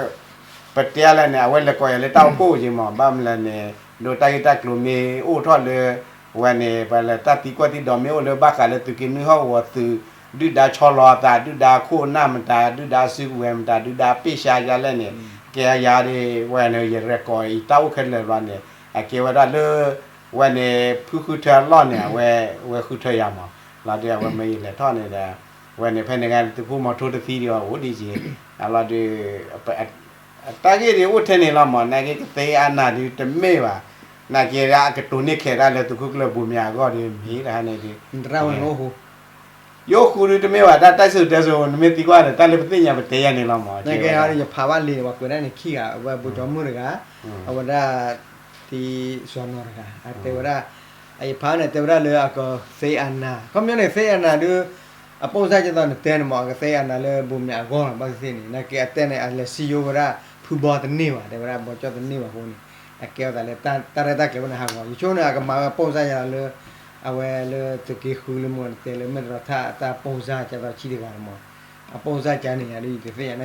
ပတဲလၢန့ၣ် အဝဲလဲၤကိးယၤလၢတၢ်အိၣ်ဖှိၣ်က့ၤမး ဘၣ်မနုၤလဲၣ်န့ၣ် ဒိးတၢ်ဂ့ၢ်တၢ်ကျိၤမ့ၢ်အိၣ်ထီၣ်လၢ ဝဲန့ၣ် ပှၤလၢတၢ်သံကွၢ်သံဒိးမ့ၢ်အိၣ်လၢဘၣ်ဃးလၢသုးက့နွံဟီၣ်ကဝီၤသုး ဒုၣ်ဒါဆီလီၤအသး ဒုၣ်ဒါခိၣ်နၢ်မတၤ ဒုၣ်ဒါစုကဝဲၤမတၤ ဒုၣ်ဒါပ့ၢ်ဆါယၤလဲၣ်န့ၣ် ကဲယၤဒုး ဝဲန့ၣ် ယရဲၣ်ကီၢ်အံၤတၢ်အိၣ်ခဲလၢာ်ဘျီန့ၣ် အကဲဝဲဒၣ်လၢ ဝဲန့ၣ် ဖုဃုထၢအလီၢ်န့ၣ် အဝဲ ဝဲဃုထၢယၤမး လီၤဒုးအဝဲမ့ၢ်ယလဲၤထီၣ်န့ၣ်ဒီး ဝဲန့ၣ် ဖဲန့ၣ်ဂၤ သုးခိၣ်မီၤထိတသံဒံးဘၣ်အိၣ်ဒ်ယံၤ အလီၤဒုး တၢ်ဂ့ၢ်ဒုးအိၣ်ထဲန့ၣ်လီၤမး နာ်က့ကသ့အနၤဒုးတမ့ၢ်ဘၣ် နာ်က့ဒၣ်အကတိၤန့ၢ်ခဲးတၢ်လၢသုးခိၣ်ကျၢၢ်ဘိမၠးအဂီၢ်ဒုးမ့ၢ်တဟါန့ၣ်ဒုး ယအိၣ်ဃူဒုးတမ့ၢ်ဘၣ် တၢ်တၢ်စံၣ်စိၤတဲစိၤ နမ့ၢ်သံကွၢ်ဒီး တၢ်လၢပသ့ၣ်ညါပတဲယၤန့ၣ်လီၤမး နာ်က့ ယဖးဘၣ်လံ ပှၤကွဲးဒၣ်န့ၣ်ခံဂၤ အဝဲဘိၣ်ကၠီမုၣ်တဂၤ အဝဲဒၣ် သံစီၤနီၤတဂၤ အတဲဝဲဒၣ် ယဖးန့ၣ် တဲဝဲဒၣ်လၢအကသ့အနၤ ခီပညီန့ၣ် သ့အနၤဒုး အပိၢ်စၢ်ကဲသိးနတဲန့ၣ်မး အကသ့အနၤလၢဘိမၠးအဂီၢ်လီၤ ဘၣ်သ့ၣ်သ့ၣ်န့ၣ် နာ်က့အတဲန့ၣ် အလဲၤစံယိဝဲဒၣ် ဖုဘီတန့ၢ်ဘၣ် တဲဝဲဒၣ်ဘီကၠီတန့ၢ်ဘၣ်အဃိန့ၣ် အကဲဝဲသးလၢတၢ်ရဲၣ်တၢ်ကျဲၤဝဲန့ၣ်ဟးဂီၤ ယဆိန့ၣ် အကမၤဝဲအပိၢ်စၢ်ယဲလီၤလၢ အဝဲလၢသုးက့ဃုလၢမုၢ်နတဲလၢမဲၢ်တရီထၣ်အတၢ်ပိၢ်စၢ်ကဲသိးဆံတဂၤန့ၣ်မး အပိၢ်စၢ်ကန့ၣ်ယၤဒုး ယတသ့ၣ်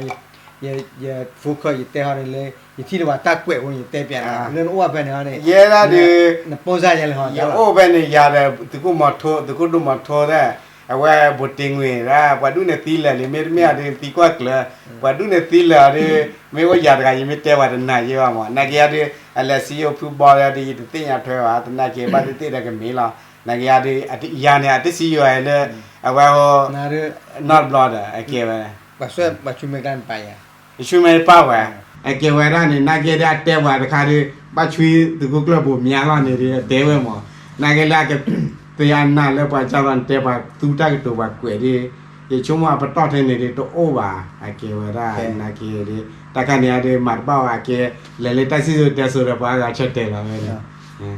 ညါ ယ focus ယတဲဟီန့ၣ်လၢ ယထံၣ်တဘၣ်တၢ်ကွဲးအဃိန့ၣ် ယတဲပျးနၤ လၢနအိၣ်ဖဲန့ၣ်ဟီန့ၣ် ယဲဒၣ်ဒုး နပိၢ်စၢ်ယဲလီၤ ယအိၣ်ဖဲန့ၣ်ယၤဒီး သုးခိၣ်မီၤထိ သုးခိၣ်ဒိၣ်မီၤထိသ့ၣ် အဝဲဘိးတ့ၢ်ငွေ့ဒၣ် ပှၤဒူၣ်န့ၣ်သံလၢာ်လံ မ့တမ့ၢ်အဒုးသံကွၢ်ကျၢၤ ပှၤဒူၣ်န့ၣ်သံလၢာ်အီၤဒုး မ့ၢ်အိၣ်ယၤတဂၤ ယမ့ၢ်တဲပှၤတနာ်ယဲဘၣ်မး နာ်က့အီၤဒုး အလဲၤစံယိဖုဘီလၢဒုး ယတသ့ၣ်ညါထွဲဘၣ် သနာ်က့ဘၣ်သ့ၣ်သ့ၣ်ဒီးကမ့ၢ်လီၤ နာ်က့အီၤဒုး ယၤန့ၣ် အတစံယိလၢ အဝဲဟိ နီတဘျီဒီး အကဲဝဲ ယဆူမဲာ်ပၢ်ဝဲ အကဲဝဲဒၣ်န့ၣ်နာ်က့ဒၣ်အတဲပှၤတခါဒုး ဘၣ်ဆွံသုးခိၣ်ကျၢၢ်ဘိးမၠးလီၤန့ၣ်ဒုး အတဲဝဲမး နာ်က့လၢအက သ့အနၤလၢပှၤကၢ်လီၤန့ၣ် တဲပှၤသူတၢ်ကတိၤပှၤကွဲးဒုး ယဆိကမိၣ်အပတီၢ်ထဲန့ၣ်ဒ်တအိၣ်ဘၣ်, အကဲဝဲဒၣ်နာ်က့ဒ် တၢ်ခါန့ၣ်အဒ်မၤတဘၣ်ဝဲ အကဲ လဲၤလၢတၢ်စံၣ်စိၤတဲစိၤဒီးပှၤအဂၤဆၢတဲာ်လီၤဝဲန့ၣ်,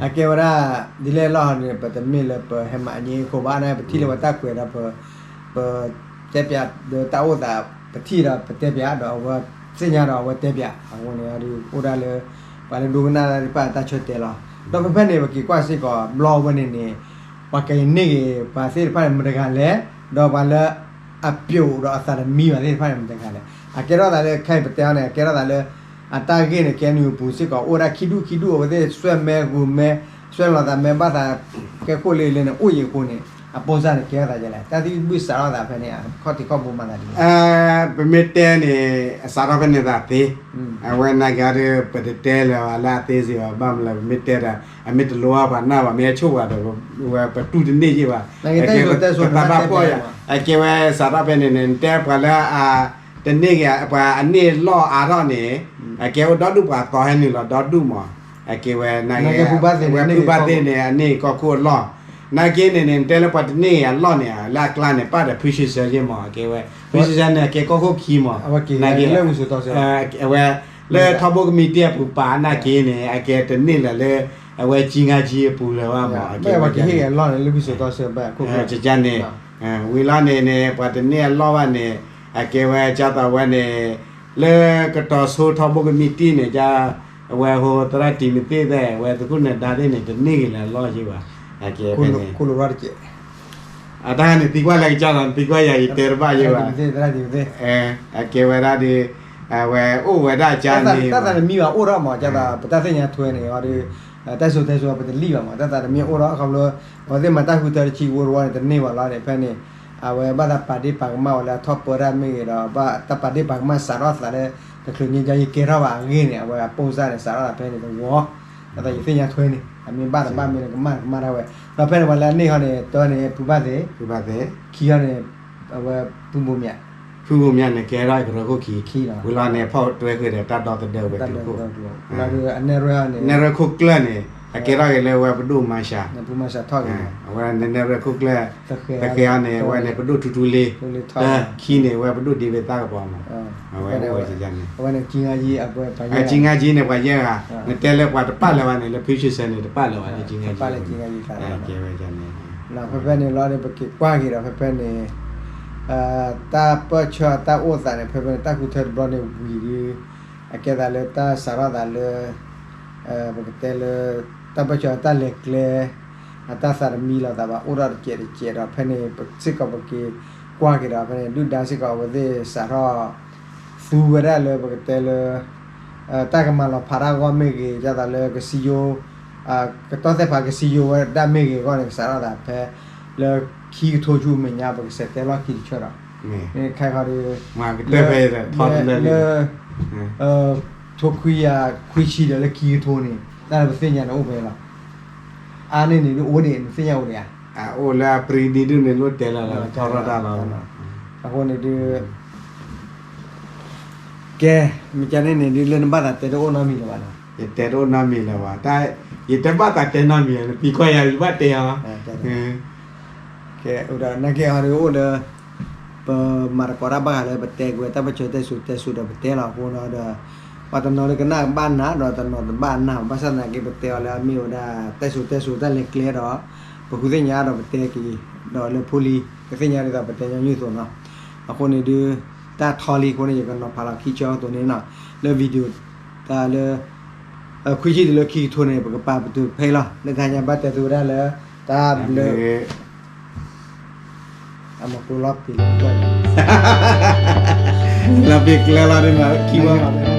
အကဲဝဲဒၣ် ဒ်လဲၣ်လီၤန့ၣ် ပတမ့ၢ်လၢပဟဲမၤအညိအံၤခိၣ်ဘၣ်န့ၣ် ပထံၣ်လၢပှၤတၢ်ကွဲးဒီး ပ ပတဲပၠးဒီးတၢ်အိၣ်သး ပထံၣ်ဒီးပတဲပၠး ဒီးအဝဲသ့ၣ်ညါဒီးအဝဲတဲပၠးအဃိန့ၣ် အဒ်အိၣ်ဒၣ်လၢ ပှၤလၢဒိကနၣ်တၢ်သ့ၣ်တဖၣ်အတၢ်ဆၢတဲာ်လီၤ. ဒီးဖဲဖဲန့ၣ် ပက့ၤကွၢ်စ့ၢ်ကီး ဘျီဝဲန့ၣ်န့ၣ် ပှၤကန့ၢ်က့ၤပှၤသ့ၣ်တဖၣ်န့ၣ်မတဂၤလဲၣ်, ဒီးပှၤလၢအပျိာ်ဒီးအသးတမံဘၣ်သ့ၣ်တဖၣ်န့ၣ်မတဂၤလဲၣ်. အကဲထီၣ်သးလၢခဲအံၤပတဲအီၤန့ၣ် အကဲထီၣ်သးလၢ အတၢ်ဂ့ၢ်န့ၣ် ကဲနုာ်အပူၤစ့ၢ်ကီး အိၣ်ဝဲဒၣ်ခံဒူၣ်ခံဒူၣ် အဝဲသ့ၣ်စွဲမဲဂုာ်မဲ စွဲလီၤသးမဲဘၣ်သး ကဲခိၣ်လၢလၢန့ၣ် အိၣ်ယံၤအဃိန့ၣ် အပိၢ်စၢ်န့ၣ် ကဲထီၣ်သးယဲလဲၣ် တၢ်သံၣ်ဘုၣ်စးထီၣ်သးဖဲန့ၣ် ခီၣ်ထံးခီၣ်ဘိမၤသးဒ်လဲၣ်. ပမ့ၢ်တဲန့ၣ် အစးထီၣ်ဖဲန့ၣ်သးသ့, အဝဲနာ်က့ဒီး ပတတဲလၢၤဘၣ်လၢအသ့စ့ၢ်ဘၣ် ဘၣ်မနုၤလဲၣ် ပမ့ၢ်တဲဒီး အမ့ၢ်တလိၣ်ဘၣ်ပှၤနၢ်ဘၣ် မ့ၢ်အဆိၣ်ပှၤဒီး ဝဲပတူၢ်တန့ၢ်ယ့ၢ်ဘၣ်, ကသးဘၣ်ပီၢ်ယၤ အကဲဝဲစးထီၣ်ဖဲန့ၣ်န့ၣ် နတဲပှၤလၢအ တန့ၢ်က့ၤ ပှၤအန့ၢ်လီၢ်အါထီၣ်န့ၣ် အကဲအိၣ်ဒီဒူၣ်ပှၤသီဟဲနုာ်လီၤဒီဒူၣ်မး, အကဲဝဲ ဝဲဖုဘၣ်သ့ၣ်န့ၣ် အန့ၢ်ကီၢ်ခိၣ်အလီၢ်, နာ်က့န့ၣ်န့ၣ် နတဲလၢပှၤတန့ၢ်က့ၤအလီၢ်န့ၣ် လၢအကျါန့ၣ် ပၣ်ဒီးဖုရှုဆၢယ့ၢ်မး အကဲဝဲ ဖုရှုဆၢန့ၣ် အကဲကီၢ်ခိၣ်ခံမး, နာ်က့ အဝဲ လၢထီဘိကမံးတံၢ်အပူၤပာ်နာ်က့န့ၣ် အကဲတန့ၢ်လၢၤလၢ အဝဲကံငါကံအပူၤလၢၤဘၣ်မး, အကဲဝဲ န့ၣ် ဝံၤလီၤန့ၣ်န့ၣ် ပှၤတန့ၢ်အလီၢ်ဘၣ်န့ၣ် အကဲဝဲကၢ်သိးဝဲန့ၣ် လၢကတီၤဆိထီဘိကမံးတံၢ်န့ၣ် ကၢ် အဝဲဟိသရၣ်တံၤမသ့ၣ်သ့ၣ် အဝဲသုးခိၣ်နၢၤဒါသ့ၣ်န့ၣ် တန့ၢ်က့ၤလၢအလီၢ်ယ့ၢ်ဘၣ်, အကဲဝဲန့ၣ် အတၢ်န့ၣ်သံကွၢ်လၢကစၢ်လီၤ နသံကွၢ်ယၤ ယတဲတဘၣ်ယ့ၢ်ဘၣ်, အကဲဝဲဒၣ်ဒီး အဝဲအိၣ်ဝဲဒၣ်ကၢ်န့ၣ် တၢ်သးတမံဘၣ်အိၣ်ထီၣ်မး ကၢ်သိး ပတၢ်သ့ၣ်ညါထွဲန့ၣ်ဒီး တၢ်စိၤတဲစိၤပတလံၣ်ဘၣ်မး တၢ်သးတမံအိၣ်ထီၣ် ခီဖျိ အဝဲသ့ၣ်မၤတၢ်ဃုထၢတဆံဝိတဝီန့ၣ် တန့ၢ်ဘၣ်လီၤန့ၣ် ဖဲန့ၣ် အဝဲဘၣ်သးပာ်ဒ့ၣ်ပာ်ကမၣ်ဝဲလၢအထီၣ်ပၢတၢ်မ့ၢ်ဂ့ၤဒီး ဘၣ်တၢ်ပာ်ဒ့ၣ်ပာ်ကမၣ်စးထီၣ်သးလၢ တချုးန့ၣ်ကၢ်ယကဲထီၣ်ဘၣ်အဂ့ၢ်န့ၣ် အဝဲအပိၢ်စၢ်န့ၣ် စးထီၣ်သးဖဲန့ၣ်တဝီ တၢ်သးယသ့ၣ်ညါထွဲန့ၣ် အမ့ၢ်ဘၣ်တဘၣ်မ့ၢ်လၢကမၣ်ကမၣ်ဒၣ်ဝဲ ဒီးဖဲန့ၣ်ပှၤလၢအန့ၢ်ဃီန့ၣ် တၢန့ၣ် ဖုဘၣ်သ့ၣ် ခံဃီန့ၣ် အဝဲဖုဘိမၠး ဖုဘိမၠးန့ၣ် ကဲထီၣ်ကရၢခိၣ်ခံ ဝံၤလီၤန့ၣ် ဖီၣ်တွဲဃုာ်ဒီးတၢ်ဒီသဒၢဝဲၤကျိၤခိၣ် နဲၣ်ရွဲၣ်ခိၣ်ကျၢၢ်န့ၣ် အကဲထီၣ်က့ၤလၢဝဲပဒိၣ်မၤစှၤ အဝဲန့ၣ်နဲၣ်ရွဲၣ်ခိၣ်ကျၢၢ် တဃဲအီၤန့ၣ် အဝဲန့ၣ်ပဒိၣ်ထူထူလ့ ခံန့ၣ် အဝဲပဒိၣ်ဒ့ဝ့သၣ်ကပီၤမး အဝဲအိၣ်ဝဲန့ၣ် ကံငါကံန့ၣ် ပှၤယဲၢ်ဂၤ နတဲလၢပှၤတပာ်လၢၤဘၣ်န့ၣ် လၢဖုၣ်ဆူၣ်စၢၤန့ၣ် တပာ်လၢၤဘၣ်န့ၣ် ကံငါကံ ကဲဝဲန့ၣ် ဖဲဖဲန့ၣ်လီၤန့ၣ် ပက့ၤကွၢ်က့ၤဒီး ဖဲဖဲန့ၣ် တၢ်ပၢၢ်ဆၢတၢ်အိၣ်သးန့ၣ် ဖဲဖဲန့ၣ် တၢ်ဃုထၢတဘျီန့ၣ်ဝံၤဒီး အကဲသးလၢတၢ်စးထီၣ်သးလၢ ပကတဲလၢ တၢ်ပၢၢ်ဆၢအတၢ်လဲၤကျဲ အတၢ်သးတမံလိာ်သးဘၣ် အိၣ်ထီၣ်တစဲးတစဲးဒီး ဖဲန့ၣ် ပစ့ၢ်ကီးပက့ၤကွၢ်က့ၤဒီး ဖဲန့ၣ် ဒုၣ်ဒါစ့ၢ်ကီးအဝဲသ့ၣ်စးထီၣ် သူဝဲဒၣ်လၢပကတဲလၢ တၢ်ကမၤလီၤဖးတၢ်အဂီၢ်မ့ၢ်ဂ့ၤ ဒ်သိးလၢကစံယိ ကတီၢ်သ့ၣ်ဖးကစံယိဝဲဒၣ်မ့ၢ်ဂ့ၤအဂီၢ်န့ၣ် ကစးထီၣ်သးဖဲ လၢခံကထိဆူမဲာ်ညါ ပကစးတဲလီၢ်ခံတဆၢဒီး မ့ၢ်ခဲခီဒီး လၢ ထိခွံယၤခွံဆံဒီးလၢခံကထိန့ၣ် တၢ်လၢပသ့ၣ်ညါန့ၣ်အိၣ်ဖဲလီၤ. အါန့ၢ်န့ၣ်ဒ်အိၣ်ဒံး နသ့ၣ်ညါအိၣ်ဒံးဧါ. အိၣ်လၢအပြံဒံးဒုၣ်န့ၣ် လိၣ်တဲလီၤလီၤ ထီၣ်ထီၣ်တၢ်လီၤ. အဃိန့ၣ်ဒုး ကဲ မ့ၢ်ကန့ၣ်န့ၣ်ဒုး လၢနဘၣ်သးတဲတအိၣ်နီတမံၤလၢၤဘၣ်နီၤ. ယတဲတအိၣ်နီတမံၤလၢၤဘၣ်. ယတဲဘၣ်သးတဲနီတမံၤ နသံကွၢ်ယၤ ယဘၣ်တဲအီၤ. ကဲ အိၣ်ဒီး နာ်က့အီၤဒုးအိၣ်လၢ ပမၤသကိးတၢ်ဘၣ်ဃးလၢပတဲကွံာ်တၢ်ပၢၢ်ဆၢတဲစိၤတဲစိၤဒီးပတဲလီၤအဃိဒီး ပှၤတနီၤလၢကနၣ်ဘၣ်နၤဒီးတနီၤတဘၣ်နၢ် ဘၣ်ဆၣ်သနာ်က့ပတဲအီၤလၢအမ့ၢ်ဝဲဒၣ် တဲစိၤတဲစိၤတၢ်လဲၤကျဲဒီး ပဃုသ့ၣ်ညါဒီးပတဲက့ၤ ဒီးလၢဖိလံၤ ကသ့ၣ်ညါဒ်သိးပတဲညီနုၢ်အသိးနီၤ. အဃိန့ၣ်ဒုး တၢ်ထီလံအဃိန့ၣ် ယကနီၤဖးလီၤခံဆၢအသိးန့ၣ်နီၤ လၢ video တၢ်လၢ ခွံဆံတုၤလၢခံကထိန့ၣ် ပကပာ်ပတုာ်ဖဲအံၤလီၤ. လၢတဟါညါဘၣ်တဲသုဝဲဒၣ်လၢ တၢ်ဘျုး အမၤကျိလီၤပံၤလၢကျၢၢ် လီၤပံၤကျၢၢ်လီၤဒ်မး ခံဝီ